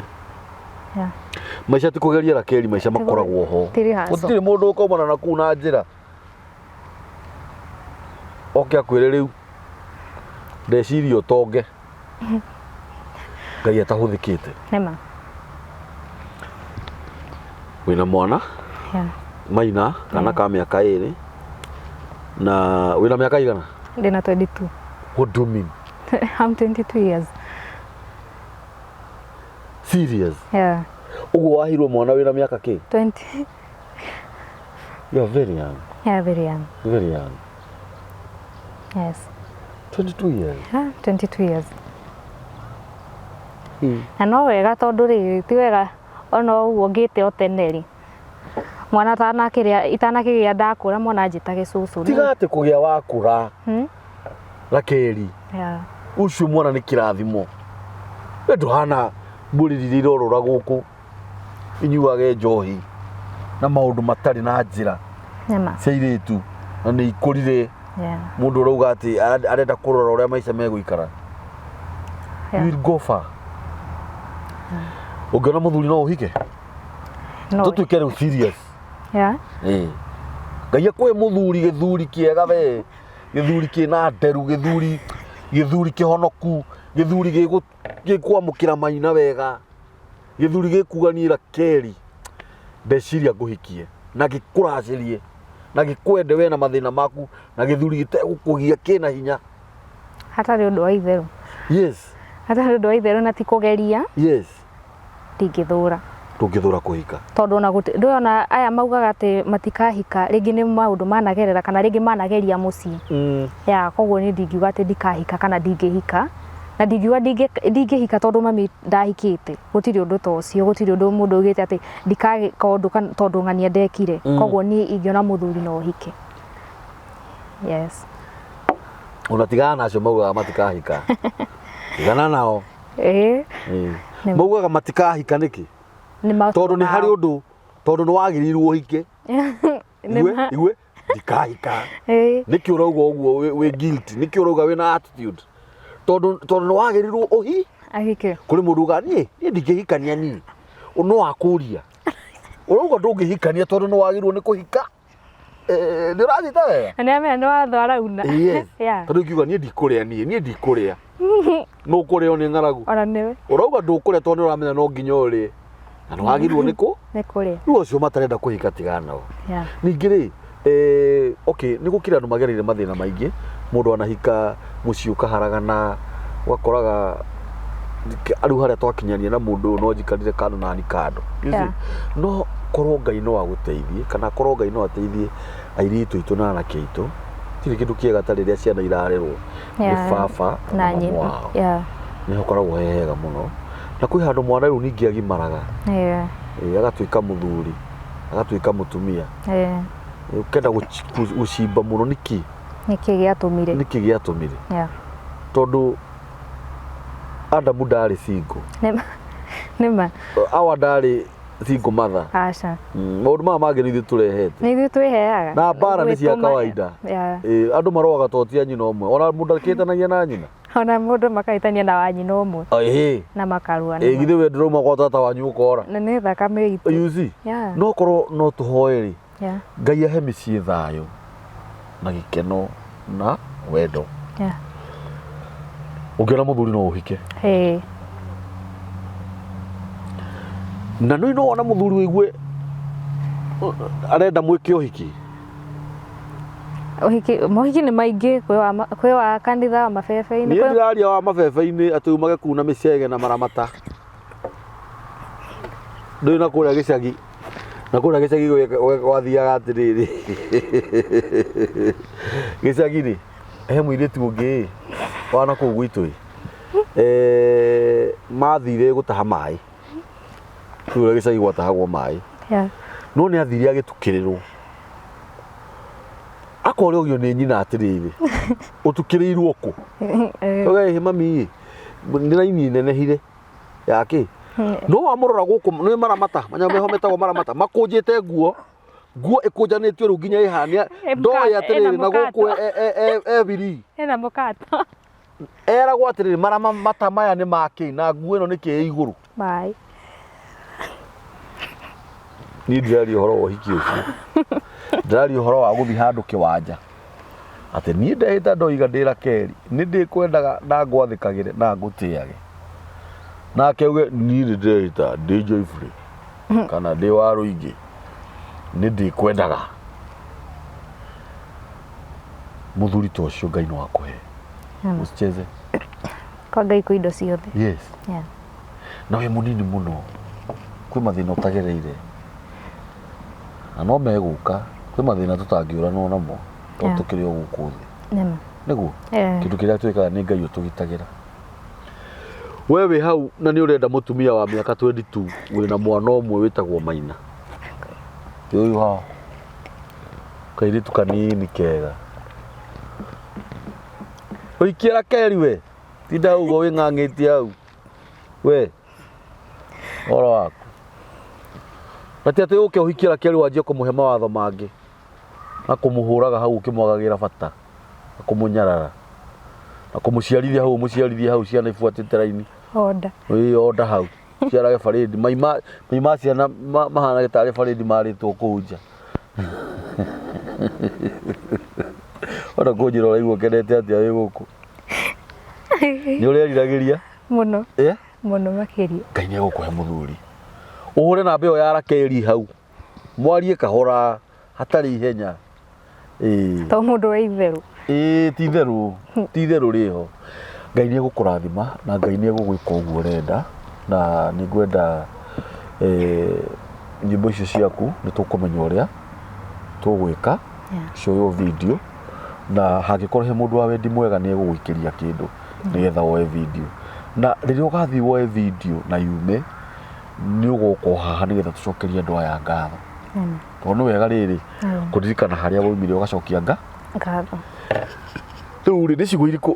Yeah. Maica ti kũgeria Rakeli, maica makoragwo ho. Ti rehearsal. Gũtirĩ mũndũ ũkaumana na kũu na njĩra oke akwĩre rĩu ndeciria ũtonge Ngai atahũthĩkĩte. Nĩma. Wĩna mwana Yeah. Maina kana ka mĩaka ĩrĩ na wĩna mĩaka igana? Ndĩna 22. What do you mean? I'm 22 years. Serious? Yeah. Ũguo waheirwo mwana wĩna mĩaka kĩ? 20. You are very young. Yeah, very young. Very young. Yes. 22 years. Yeah, 22 years. Na no wega tondũ rĩ ti wega ona ũguo ngĩte o tene rĩ mwana atanakĩrĩa itanakĩgĩa ndakũra mwana anjĩtage cũcũ. Tiga atĩ kũgĩa wakũra. Rakeli. Yeah. Ũcio mwana nĩ kĩrathimo. We ndũhana mbũri iria irorũra gũkũ inyuage njohi na maũndũ matarĩ na njĩra Nĩma. cia airĩtu na nĩ ikũrire. Yeah. Mũndũ ũrauga atĩ arenda kũrora ũrĩa maica megũikara. Yeah. You will go far. Ũngĩona mũthuri no ũhike? No. Tũtuĩke rĩu serious. Yeah. Ĩĩ. Ngai akũhe mũthuri gĩthuri kĩega we, gĩthuri kĩna nderu, gĩthuri gĩthuri kĩhonoku, gĩthuri gĩkwamũkĩra maina wega, gĩthuri gĩkuga niĩ Rakeli ndeciria ngũhikie na gĩkũracĩrie na gĩkwende we na mathĩna maku na gĩthuri gĩtegũkũgia kĩna hinya. Hatarĩ ũndũ wa itherũ. Yes. Hatarĩ ũndũ wa itherũ na ti kũgeria. Yes. Ndingĩthũra. Ndũngĩthũra kũhika. Tondũ ona ndũĩ ona aya maugaga atĩ matikahika rĩngĩ nĩ maũndũ managerera kana rĩngĩ manageria mũciĩ. Ya koguo niĩ ndingiuga atĩ ndikahika kana ndingĩhika. Na ndingiuga ndingĩhika tondũ mami ndahikĩte. Gũtirĩ ũndũ ta ũcio, gũtirĩ ũndũ mũndũ augĩte atĩ ndikagĩka ũndũ tondũ ng'ania ndekire. Koguo niĩ ingĩona mũthuri no hike. Yes. Ona tigana na acio maugaga matikahika. Tigana nao. Ĩĩ. Maugaga matikahika nĩkĩ? Tondũ nĩ harĩ ũndũ, tondũ nĩ wagĩrĩirwo ũhike. Igue, igue, ndikahika. Nĩkĩ ũrauga ũguo wĩ guilty? Nĩkĩ ũrauga wĩna attitude? Tondũ nĩ wagĩrĩirwo ũhi? Ahike. Kũrĩ mũndũ ugaga niĩ ndingĩhikania niĩ. No akũria. Ũrauga ndũngĩhikania tondũ nĩ wagĩrĩirwo nĩ kũhika. Nĩ ũranyita wega? Na nĩ amenya nĩ watho arauna. Yes. Yeah. Tondũ ingiuga niĩ ndikũrĩa niĩ, niĩ ndikũrĩa. No ũkũrĩo nĩ ng'aragu. Ona nĩwe. Ũrauga ndũkũrĩa tondũ nĩ ũramenya no nginya ũrĩe. Na nĩ wagĩrĩirwo nĩ kũ? Nĩ kũrĩa. Rĩu acio matarenda kũhika tigana nao. Yeah. Ningĩ rĩ, okay, nĩ gũkĩrĩ andũ magereire mathĩna maingĩ. Mũndũ anahika mũciĩ ũkaharagana, ũgakoraga rĩu harĩa twakinyania na mũndũ ũyũ no njikarire kando na ni kando. You see? Yeah. No korwo Ngai no agũteithie kana korwo Ngai no ateithie airĩtu aitũ na anake aitũ, tirĩ kĩndũ kĩega ta rĩrĩa ciana irarerwo nĩ Yeah. baba Na na mamu nyina. wao. Yeah. Nĩ hakoragwo he hega mũno. Na kwĩ handũ mwana rĩu ningĩ agimaraga. Yeah. Agatuĩka mũthuri, agatuĩka mũtumia. Yeah. Ũkenda gũcimba mũno nĩkĩ? Nĩkĩ gĩatũmire? Nĩkĩ gĩatũmire? Yeah. Tondũ Adamu ndarĩ single. Nĩma. Awa ndarĩ single mother. Aca. Maũndũ maya mangĩ nĩ ithuĩ tũrehete. Nĩ ithuĩ twĩheaga. Na mbara nĩ cia kawaida. Yeah. Andũ maroaga to ti a nyina ũmwe. Ona mũndũ akĩtanagia na nyina. Ona mũndũ makahĩtania na wa nyina ũmwe. Ĩĩ. Na makarũa. Ĩĩ githĩ we ndũrauma gwa tata wanyu ũkora. Na nĩ thakame itũ. You see? Yeah. No korwo no tũhoe rĩ. Yeah. Ngai ahe mĩciĩ thayũ na gĩkeno na wendo. Yeah. Ũngĩona mũthuri no ũhike. Hey. Na nĩ no wona mũthuri wĩigue arenda mwĩke ũhiki. Ũhiki, mohiki nĩ maingĩ, kwĩ wa kanitha, wa mabebe-inĩ. Niĩ ndĩraria wa mabebe-inĩ atĩ umage kuna mĩcege na maramata. Ndũĩ na kũrĩa gĩcagi. Na kũrĩa gĩcagi gwathiaga atĩrĩrĩ. Gĩcagi rĩ, he mũirĩtu ũngĩ ĩ, wa na kũu gwitũ ĩ, mathire gũtaha maĩ. Rĩu ũrĩa gĩcagi gwatahagwo maĩ. Yeah. No nĩ athire agĩtukĩrĩrwo. Akorogio nĩ nyina atĩrĩrĩ, ũtukĩrĩirwo kũ? Ũgae mami ĩ, nĩ raini nenehire yake. No wamũrora gũkũ nĩ maramata, manyamũ meho metagwo maramata, makũnjĩte nguo, nguo ĩkũnjanĩtio rĩu nginya ĩhania ndoĩ atĩrĩrĩ na gũkũ e biri. Ena mũkato. Eragwo atĩrĩrĩ marama mata maya nĩ makĩ na nguo ĩno nĩ kĩ igũrũ. Maĩ. Niĩ ndiraria ũhoro wa ũhiki ũcio. Ndiraria ũhoro wa gũthiĩ handũ kĩwanja. Atĩ niĩ ndehĩta ndoiga ndĩ Rakeli, nĩ ndĩkwendaga na ngwathĩkagĩre na ngũtĩage. Nake auge niĩ nĩ ndĩrehĩta ndĩ Joyfrey kana ndĩ wa Rũingĩ, nĩ ndĩkwendaga. Mũthuri ta ũcio Ngai no akũhe. Usicheze. Kwa Ngai kwĩ indo ciothe. Yes. Yeah. Na wĩ mũnini mũno, kwĩ mathĩna ũtagereire. Na no megũka, kwĩ mathĩna tũtangĩũranwo namo, tondũ Yeah. tũkĩrĩ o gũkũ thĩ. Nĩma. Nĩguo? Yeah. Kĩndũ kĩrĩa twĩkaga nĩ Ngai ũtũgitagĩra. We wĩ hau na nĩ ũrenda mũtumia wa mĩaka 22 wĩna mwana ũmwe wĩtagwo Maina. Ũyũ haha. Kairĩtu kanini kega. Ũikie Rakeli we. Tinda ũguo wĩng'ang'ĩtie hau. We. Ũhoro waku. Na ti atĩ ũke ũhikie Rakeli wanjie kũmũhe mawatho mangĩ. Na kũmũhũraga hau ũkĩmwagagĩra bata. Na kũmũnyarara. Na kũmũciarithia hau ũmũciarithie hau ciana ibuatĩte raini. Order. Ĩĩ order hau. Ciarage barĩndi. Mai ma ciana mahana tarĩ barĩndi marĩtwo kũu nja. Ona kũnjĩra ũraigua ũkenete atĩa wĩ gũkũ. Nĩ ũreriragĩria? Mũno. Eh? Mũno makĩria. Ngai nĩ egũkũhe mũthuri. Ũhũre namba ĩyo ya Rakeli hau. Mwarie kahora hatarĩ ihenya. Ĩĩ. To mũndũ wa itherũ. Ĩĩ ti itherũ, ti itherũ rĩho. Ngai nĩ egũkũrathima na Ngai nĩ egũgwĩka ũguo ũrenda na nĩ ngwenda nyĩmbo icio ciaku nĩ tũkũmenya ũrĩa tũgwĩka cioywo video na hangĩkorwo he mũndũ wa wendi mwega nĩ egũgũikĩria kĩndũ nĩgetha woe video na rĩrĩa ũgathiĩ woe video na yume nĩ ũgoka o haha nĩgetha tũcokerie andũ aya ngatho tondũ nĩ wega rĩrĩ kũririkana harĩa waumire ũgacokia ngatho. Rĩu rĩ nĩ ciugo irĩkũ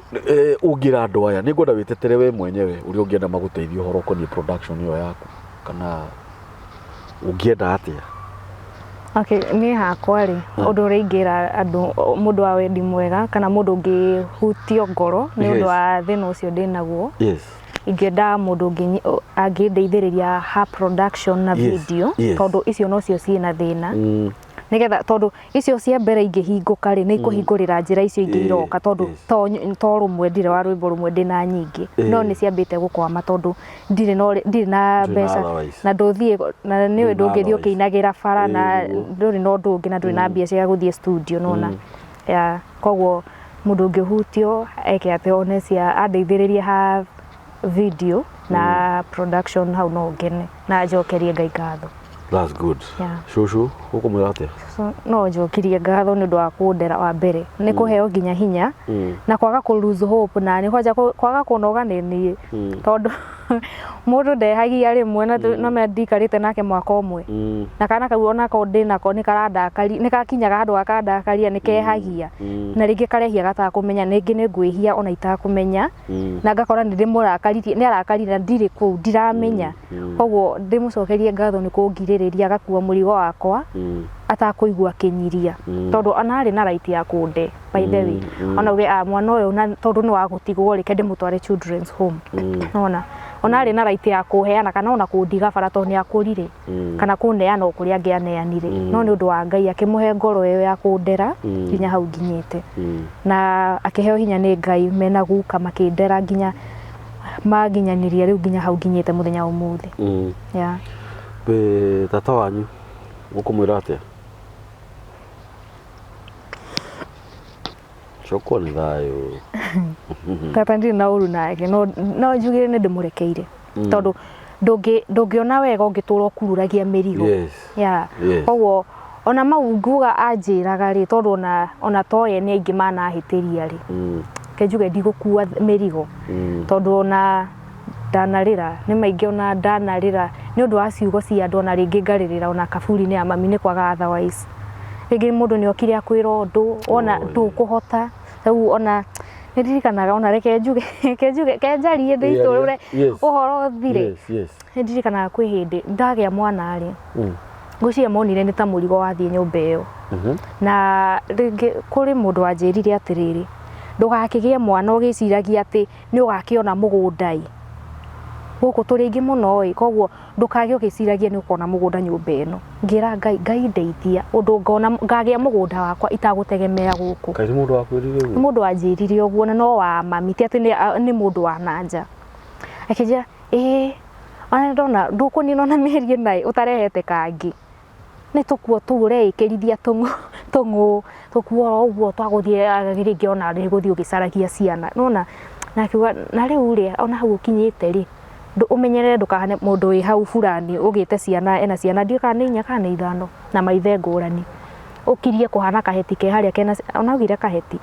ũngĩra andũ aya? Nĩ ngwenda wĩtetere we mwenyewe ũrĩa ũngĩenda magũteithie ũhoro ũkoniĩ production ĩyo yaku kana ũngĩenda atĩa? Okay, niĩ hakwa rĩ, ũndũ ũrĩa ingĩra andũ, mũndũ wa wendi mwega kana mũndũ ũngĩhutio ngoro nĩ ũndũ wa thĩna ũcio ndĩnaguo. Yes. Ingĩenda mũndũ angĩndeithĩrĩria ha production na video, tondũ icio nocio ciĩna thĩna. Nĩgetha tondũ icio cia mbere ingĩhingũka rĩ, nĩ ikũhingũrĩra njĩra icio ingĩ iroka tondũ to rũmwe ndirĩ wa rwĩmbo rũmwe ndĩna nyingĩ. No nĩ ciambĩte gũkwama tondũ ndirĩ na mbeca na ndũthiĩ na nĩũĩ ndũngĩthiĩ ũkĩinagĩra bara na ndũrĩ na ũndũ ũngĩ na ndũrĩ na mbia cia gũthiĩ studio nĩwona. Koguo mũndũ ũngĩhutio eke atĩ one cia andeithĩrĩrie ha video na production hau no ngene na njokerie Ngai ngatho. That's good. Yeah. Shushu, ũkũmwĩra atĩa? So, no njokirie ngatho nĩ ũndũ wa kũndera wa mbere nĩ kũheo nginya hinya na kwaga kũ lose hope na nĩ kwanja kwaga kũnoga nĩ niĩ tondũ mũndũ ndehagia rĩmwe na no menya ndikarĩte nake mwaka ũmwe na kana kau onako ndĩnako nĩ karandakaria nĩ gakinyaga handũ gakandakaria nĩ kehagia na rĩngĩ karehia gatakũmenya rĩngĩ nĩ ngwĩhia ona itakũmenya na ngakora nĩ ndĩmũrakaririe nĩ arakarire na ndirĩ kũu ndiramenya koguo ndĩmũcokerie ngatho nĩ kũngirĩrĩria agakua mũrigo wakwa atakũigua akĩnyiria tondũ ona arĩ na right ya kũnde by the way ona uge mwana ũyũ na tondũ nĩ wa gũtigwo reke ndĩmũtware children's home nona Ona arĩ na right ya kũheana kana ona kũndiga bara tondũ nĩ akũrire, kana kũneana o kũrĩa angĩaneanire, no nĩ ũndũ wa Ngai akĩmũhe ngoro ĩyo ya kũndera nginya hau nginyĩte, na akĩheo hinya nĩ Ngai mena guka makĩndera nginya manginyanirie rĩu nginya hau nginyĩte mũthenya wa ũmũthĩ. Yeah. Be tata wanyu ũkũmwĩra atĩa? Cokwo nĩ thayũ. Tata ndirĩ na ũru nake, no njugire nĩ ndĩmũrekeire, tondũ ndũngĩona wega ũngĩtũra ũkururagia mĩrigo. Yeah. Koguo ona mau nguga anjĩraga rĩ, tondũ ona toye nĩ aingĩ manahĩtĩria rĩ, reke njuge ndigũkua mĩrigo, tondũ ona ndanarĩra nĩ maingĩ, ona ndanarĩra nĩ ũndũ wa ciugo cia andũ, ona rĩngĩ ngarĩrĩra ona kaburi-inĩ ya mami nĩ kwaga otherwise. Rĩngĩ mũndũ nĩ okire akwĩra ũndũ wona ndũkũhota rĩu, ona nĩ ndirikanaga, ona reke njuge, reke njarie ndĩitũrũre ũhoro ũthire. Nĩ ndirikanaga kwĩ hĩndĩ ndagĩa mwana rĩ, ngwĩciria monire nĩ ta mũrigo wathiĩ nyũmba ĩyo, na rĩngĩ kũrĩ mũndũ wanjĩrire atĩrĩrĩ, ndũgakĩgĩe mwana ũgĩciragia atĩ nĩ ũgakĩona mũgũnda ĩ, gũkũ tũrĩ aingĩ mũno ĩ, koguo ndũkagĩe ũgĩciragia nĩ ũkona mũgũnda nyũmba ĩno. Ngĩra Ngai, Ngai ndeithia ũndũ ngona ngagĩa mũgũnda wakwa itagũtegemea gũkũ. Kaĩ nĩ mũndũ wakwĩrire ũguo? Nĩ mũndũ wanjĩrire ũguo, na no wa mami, ti atĩ nĩ mũndũ wa na nja. Akĩnjĩra ĩĩ, ona ndona ndũkũnina ona mĩeri ĩna ĩ ũtarehete kangĩ, nĩ tũkuo tũu ũreĩkĩrithia tũng'ũ tũkuo oro ũguo twagũthiĩ rĩngĩ ona nĩ gũthiĩ ũgĩcaragia ciana, nĩwona? Na akiuga na rĩu rĩ, ona hau ũkinyĩte rĩ, ũmenyerere ndũkahane mũndũ wĩ hau burani ũgĩte ciana, ena ciana ndiũĩ kana nĩ inya kana nĩ ithano na maithe ngũrani, ũkirie kũhana kaheti ke harĩa kena, ona augire kaheti,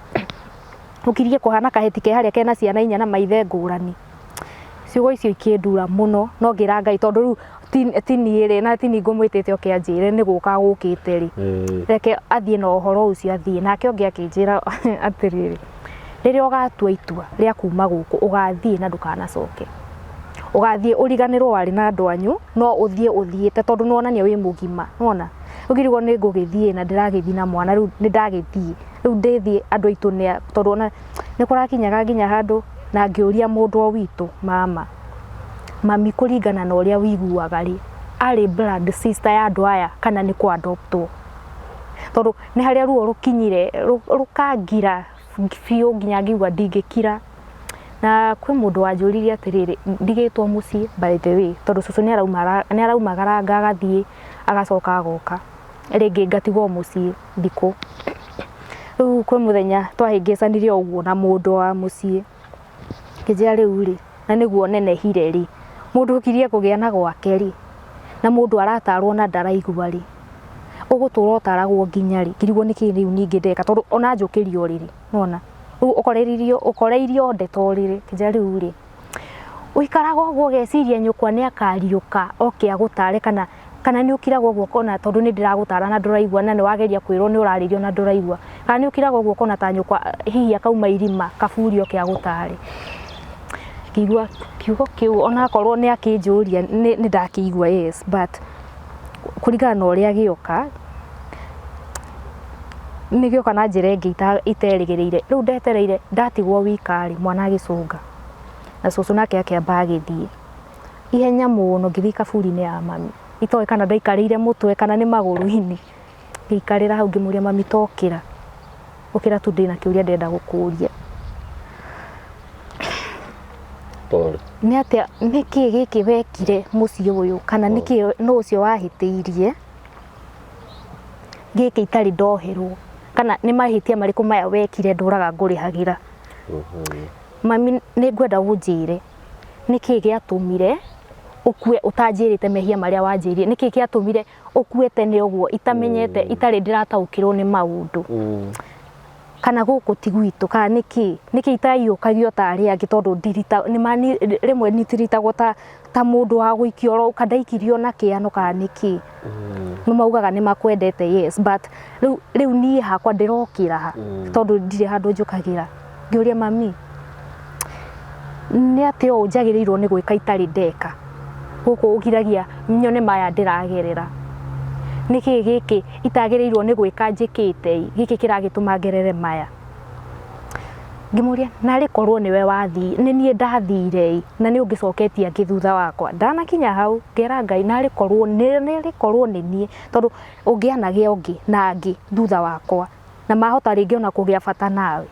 ũkirie kũhana kaheti ke harĩa kena ciana inya na maithe ngũrani. Ciugo icio ikĩndura mũno, no ngĩra Ngai tondũ rĩu ti niĩ rĩ, na ti niĩ ngũmwĩtĩte oke anjĩre nĩ gũka gũkĩte rĩ, reke athiĩ na ũhoro ũcio athiĩ. Nake ũngĩ akĩnjĩra atĩrĩrĩ, rĩrĩa ũgatua itua rĩa kuma gũkũ, ũgathiĩ na ndũkanacoke. Ũgathiĩ ũriganĩrwo warĩ na andũ anyu, no ũthiĩ ũthiĩte tondũ nĩ wonania wĩ mũgima, nĩwona? Rĩu ngĩrigwo nĩ ngũgĩthiĩ na ndĩragĩthiĩ na mwana, rĩu nĩ ndagĩthiĩ, rĩu ndĩthiĩ andũ aitũ nĩ a, tondũ ona nĩ kũrakinyaga nginya handũ na ngĩũria mũndũ o witũ mama, mami kũringana na ũrĩa wĩiguaga rĩ, arĩ blood sister ya andũ aya kana nĩ kũ adopt wo? Tondũ nĩ harĩa ruo rũkinyire rũkangira biũ nginya ngĩigua ndingĩkira. Na kwĩ mũndũ wanjũririe atĩrĩrĩ, ndigĩtwo mũciĩ by the way, tondũ cũcũ nĩ araumagaranga agathiĩ agacoka agoka, rĩngĩ ngatigwo mũciĩ thikũ. Rĩu kwĩ mũthenya twahĩngĩcanire o ũguo na mũndũ wa mũciĩ, akĩnjĩra rĩu rĩ, na nĩguo nenehire rĩ, mũndũ ũkirie kũgĩa na gwake rĩ, na mũndũ aratarwo na ndaraigua rĩ, ũgũtũra ũtaragwo nginya rĩ? Ngĩrigwo nĩkĩ rĩu ningĩ ndeka, tondũ ona njũkĩria ũrĩrĩ, nĩwona? Rĩu ũkoreirio ndeto ũrĩrĩ, akĩnjĩra rĩu rĩ, ũikaraga ũguo ũgeciria nyũkwa nĩ akariũka oke agũtare, kana nĩ ũkiraga ũguo ũkona tondũ nĩ ndĩragũtara na ndũraigua, na nĩ wageria kwĩrwo nĩ ũrarĩrio na ndũraigua, kana nĩ ũkiraga ũguo ũkona ta nyũkwa hihi akauma irima kaburi oke agũtare. Ngĩigua kiugo kĩu onakorwo nĩ akĩnjũria nĩ ndakĩigua yes, but kũringana na ũrĩa gĩoka, nĩ gĩoka na njĩra ĩngĩ iterĩgĩrĩire. Rĩu ndetereire ndatigwo wika rĩ, mwana agĩcũnga na cũcũ nake akĩamba agĩthiĩ ihenya mũno, ngĩthiĩ kaburi-inĩ ya mami, itoĩ kana ndaikarĩire mũtwe kana nĩ magũrũ-inĩ, ngĩikarĩra hau ngĩmũria mami ta ũkĩra, ũkĩra tu ndĩna kĩũria ndĩrenda gũkũria. Pole. Nĩ atĩa, nĩkĩ gĩkĩ wekire mũciĩ ũyũ, kana nĩkĩ nũ ũcio wahĩtĩirie gĩkĩ itarĩ ndoherwo, kana nĩ mahĩtia marĩkũ maya wekire ndũraga ngũrĩhagĩra? Mami nĩ ngwenda ũnjĩre nĩkĩ gĩatũmire ũkue ũtanjĩrĩte mehia marĩa wanjĩrire, nĩkĩ gĩatũmire ũkue tene ũguo itamenyete, itarĩ ndĩrataũkĩrwo nĩ maũndũ, kana gũkũ ti gwitũ, kana nĩkĩ, nĩkĩ itaiyũkagio ta arĩa angĩ, tondũ ndirita nĩ rĩmwe nitiritagwo ta mũndũ wa gũikio oro, kana ndaikirio na kĩano, kana nĩkĩ. Nĩ maugaga nĩ makwendete yes, but rĩu niĩ hakwa ndĩrokĩra ha, tondũ ndirĩ handũ njũkagĩra. Ngĩũria mami, nĩ atĩa ũũ njagĩrĩirwo nĩ gwĩka itarĩ ndeka, gũkũ ũgiragia nyone maya ndĩragerera, nĩkĩ gĩkĩ itagĩrĩirwo nĩ gwĩka njĩkĩte ĩ, gĩkĩ kĩragĩtũma ngerere maya. Ngĩmũria narĩ korwo nĩwe wathiĩ, nĩ niĩ ndathire ĩ, na nĩ ũngĩcoketie angĩ thutha wakwa. Ndanakinya hau ngera Ngai narĩ korwo nĩ korwo nĩ niĩ, tondũ ũngĩanagĩa ũngĩ na angĩ thutha wakwa, na mahota rĩngĩ ona kũgĩa bata nawe.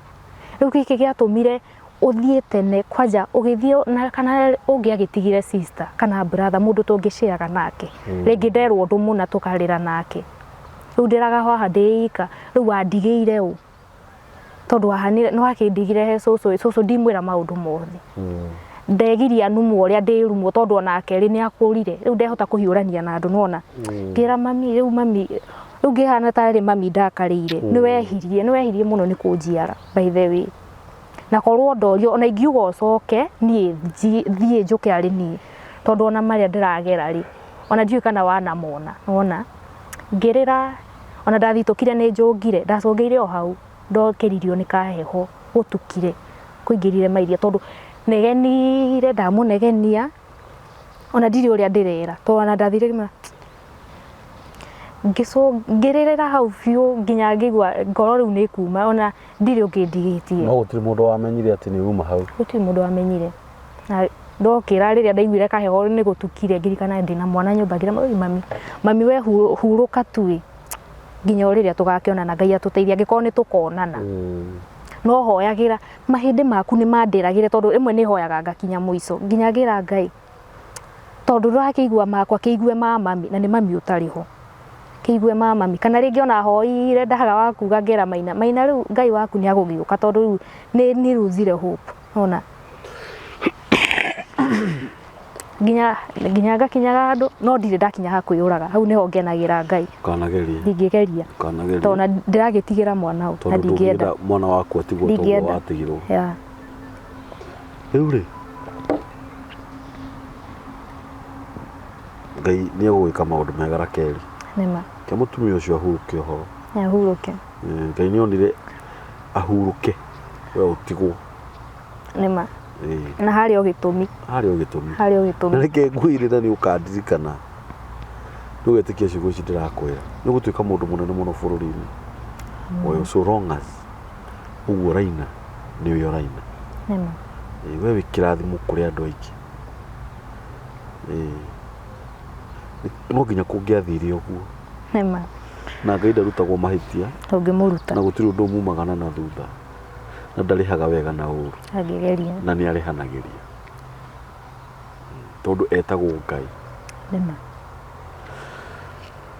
Rĩu gĩkĩ gĩatũmire ũthiĩ tene kwanja ũgĩthiĩ na kana ũngĩagĩtigire sister kana brother mũndũ tũngĩcĩaga nake, rĩngĩ nderwo ũndũ mũna tũkarĩra nake. Rĩu ndĩraga haha ndĩ ika, rĩu wandigĩire ũ? Tondũ wahanire nĩ wakĩndigire he cũcũ ĩ, cũcũ ndimwĩra maũndũ mothe. Ndegiria numwo ũrĩa ndĩrumwo tondũ onake rĩ nĩ akũrire, rĩu ndehota kũhiũrania na andũ nĩwona. Ngĩra mami rĩu mami, rĩu ngĩhana tarĩ mami ndakarĩire, nĩ wehirie, nĩ wehirie mũno nĩ kũnjiara by the way. Na korwo ndorio ona ingiuga ũcoke niĩ thiĩ njũke arĩ niĩ, tondũ ona marĩa ndĩragera rĩ, ona ndiũĩ kana wanamona, nĩwona. Ngĩrĩra ona ndathitũkire nĩ njũngire, ndacũngĩire o hau ndokĩririo nĩ kaheho gũtukire, kũingĩrire mairia tondũ negenire ndamũnegenia ona ndirĩ ũrĩa ndĩrera tondũ ona ndathire ngĩmwĩra ngĩrĩrĩra hau biũ nginya ngĩigua ngoro rĩu nĩ ĩkuma ona ndirĩ ũngĩ ndigĩtie. No gũtirĩ mũndũ wamenyire atĩ nĩ uma hau? Gũtirĩ mũndũ wamenyire. Na ndokĩra rĩrĩa ndaiguire kaheho nĩ gũtukire ngĩririkana ndĩna mwana nyũmba ngĩra mami, mami we hurũka tu ĩ, nginya o rĩrĩa tũgakĩonana Ngai atũteithie angĩkorwo nĩ tũkonana. No hoyagĩra mahĩndĩ maku nĩ mandĩragĩre tondũ rĩmwe nĩ hoyaga ngakinya mũico nginya ngĩra Ngai tondũ ndũrakĩigua makwa kĩigue ma mami na nĩ mami ũtarĩ ho, kĩigue ma mami. Kana rĩngĩ ona hoire ndaga wa kuga ngera Maina, Maina rĩu Ngai waku nĩ agũgĩũka tondũ rĩu nĩ nĩ lose hope, nĩwona. Nginya nginya ngakinyaga handũ no ndirĩ ndakinya ha kwĩyũraga, hau nĩho ngenagĩra Ngai. Ndũkanagerie. Ndingĩgeria. Ndũkanagerie. Tondũ ona ndĩragĩtigĩra mwana ũyũ na Tondũ ndingĩenda. ndũngĩenda mwana waku atigwo ta ũguo Ndingĩenda. watigirwo. Yeah. Rĩu rĩ, Ngai nĩ egũgwĩka maũndũ mega Rakeli. Nĩma. Reke mũtumia ũcio ahurũke ũhoro. Ahurũke. Ngai nĩ onire ahurũke we ũtigwo. Nĩma. Na harĩ o gĩtũmi. Harĩ o gĩtũmi. Harĩ o gĩtũmi. Na reke ngwĩre na nĩ ũkandirikana. Nĩ ũgetĩkia ciugo ici ndĩrakwĩra. Nĩ ũgũtuĩka mũndũ mũnene mũno bũrũri-inĩ ũyũ so long as ũguo ũraina nĩwe ũraina. Nĩma. We wĩ kĩrathimo kũrĩ andũ aingĩ. No nginya kũngĩathire ũguo. Nĩma. Na Ngai ndarutagwo mahĩtia. Ndũngĩmũruta. Na gũtirĩ ũndũ umagana na thutha. Na ndarĩhaga wega na ũru. Angĩgeria. Na nĩ arĩhanagĩria. Tondũ etagwo Ngai. Nĩma.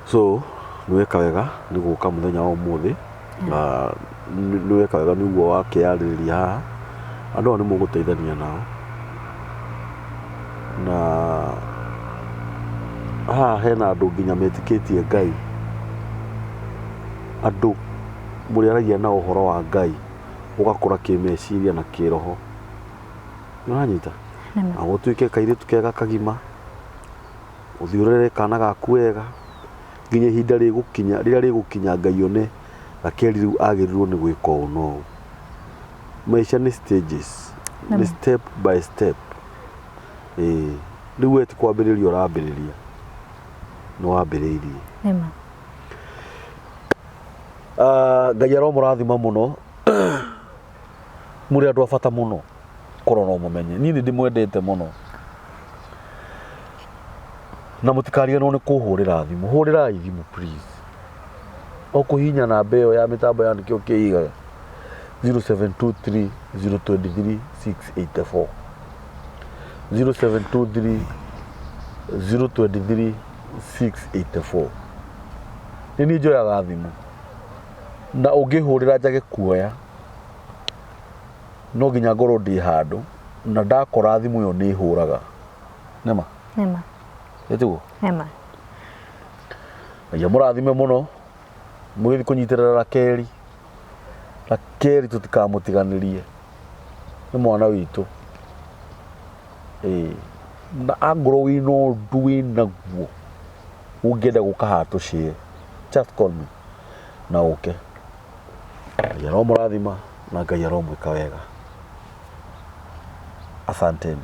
So nĩ weka wega nĩ gũka mũthenya wa ũmũthĩ na nĩ weka wega nĩ ũguo wakĩyarĩrĩria haha. Andũ aya nĩ mũgũteithania nao na haha hena andũ nginya metĩkĩtie Ngai. Andũ mũrĩaragia nao ũhoro wa Ngai ũgakũra kĩmeciria na kĩroho. Nĩ ũranyita? Na gũtuĩke kairĩtu kega kagima. Ũthiĩ ũrere kana gaku wega nginya ihinda rĩgũkinya, rĩrĩa rĩgũkinya Ngai one Rakeli rĩu agĩrĩirwo nĩ gwĩka ũũ na ũũ. Maica nĩ stages, nĩ step by step. Ĩĩ, rĩu we ti kwambĩrĩria ũrambĩrĩria, nĩ wambĩrĩirie. Nĩma. Ah, Ngai aromũrathima mũno. Mũrĩ andũ a bata mũno korwo no mũmenye. Niĩ nĩ ndĩmwendete mũno. Na mũtikariganĩrwo nĩ kũhũrĩra thimũ. Hũrĩrai thimũ please. O kũhihinya namba ĩyo ya mĩtambo ya nĩkĩo kĩigaga 0723 023 684 0723 023 684. Nĩ niĩ njoyaga thimũ na ũngĩhũrĩra njage kuoya no nginya ngorwo ndĩ handũ na ndakora thimũ ĩyo nĩ ĩhũraga. Nĩma? Nĩma. Ĩtiguo? Nĩma. Ngai amũrathime mũno mũgĩthiĩ kũnyitĩrĩra Rakeli. Rakeli tũtikamũtiganĩrie nĩ mwana witũ. Ĩĩ na angorwo wĩna ũndũ wĩnaguo ũngĩenda gũka haha tũ share just call me na ũke. Ngai aromũrathima na Ngai aromwĩka wega. Asanteni.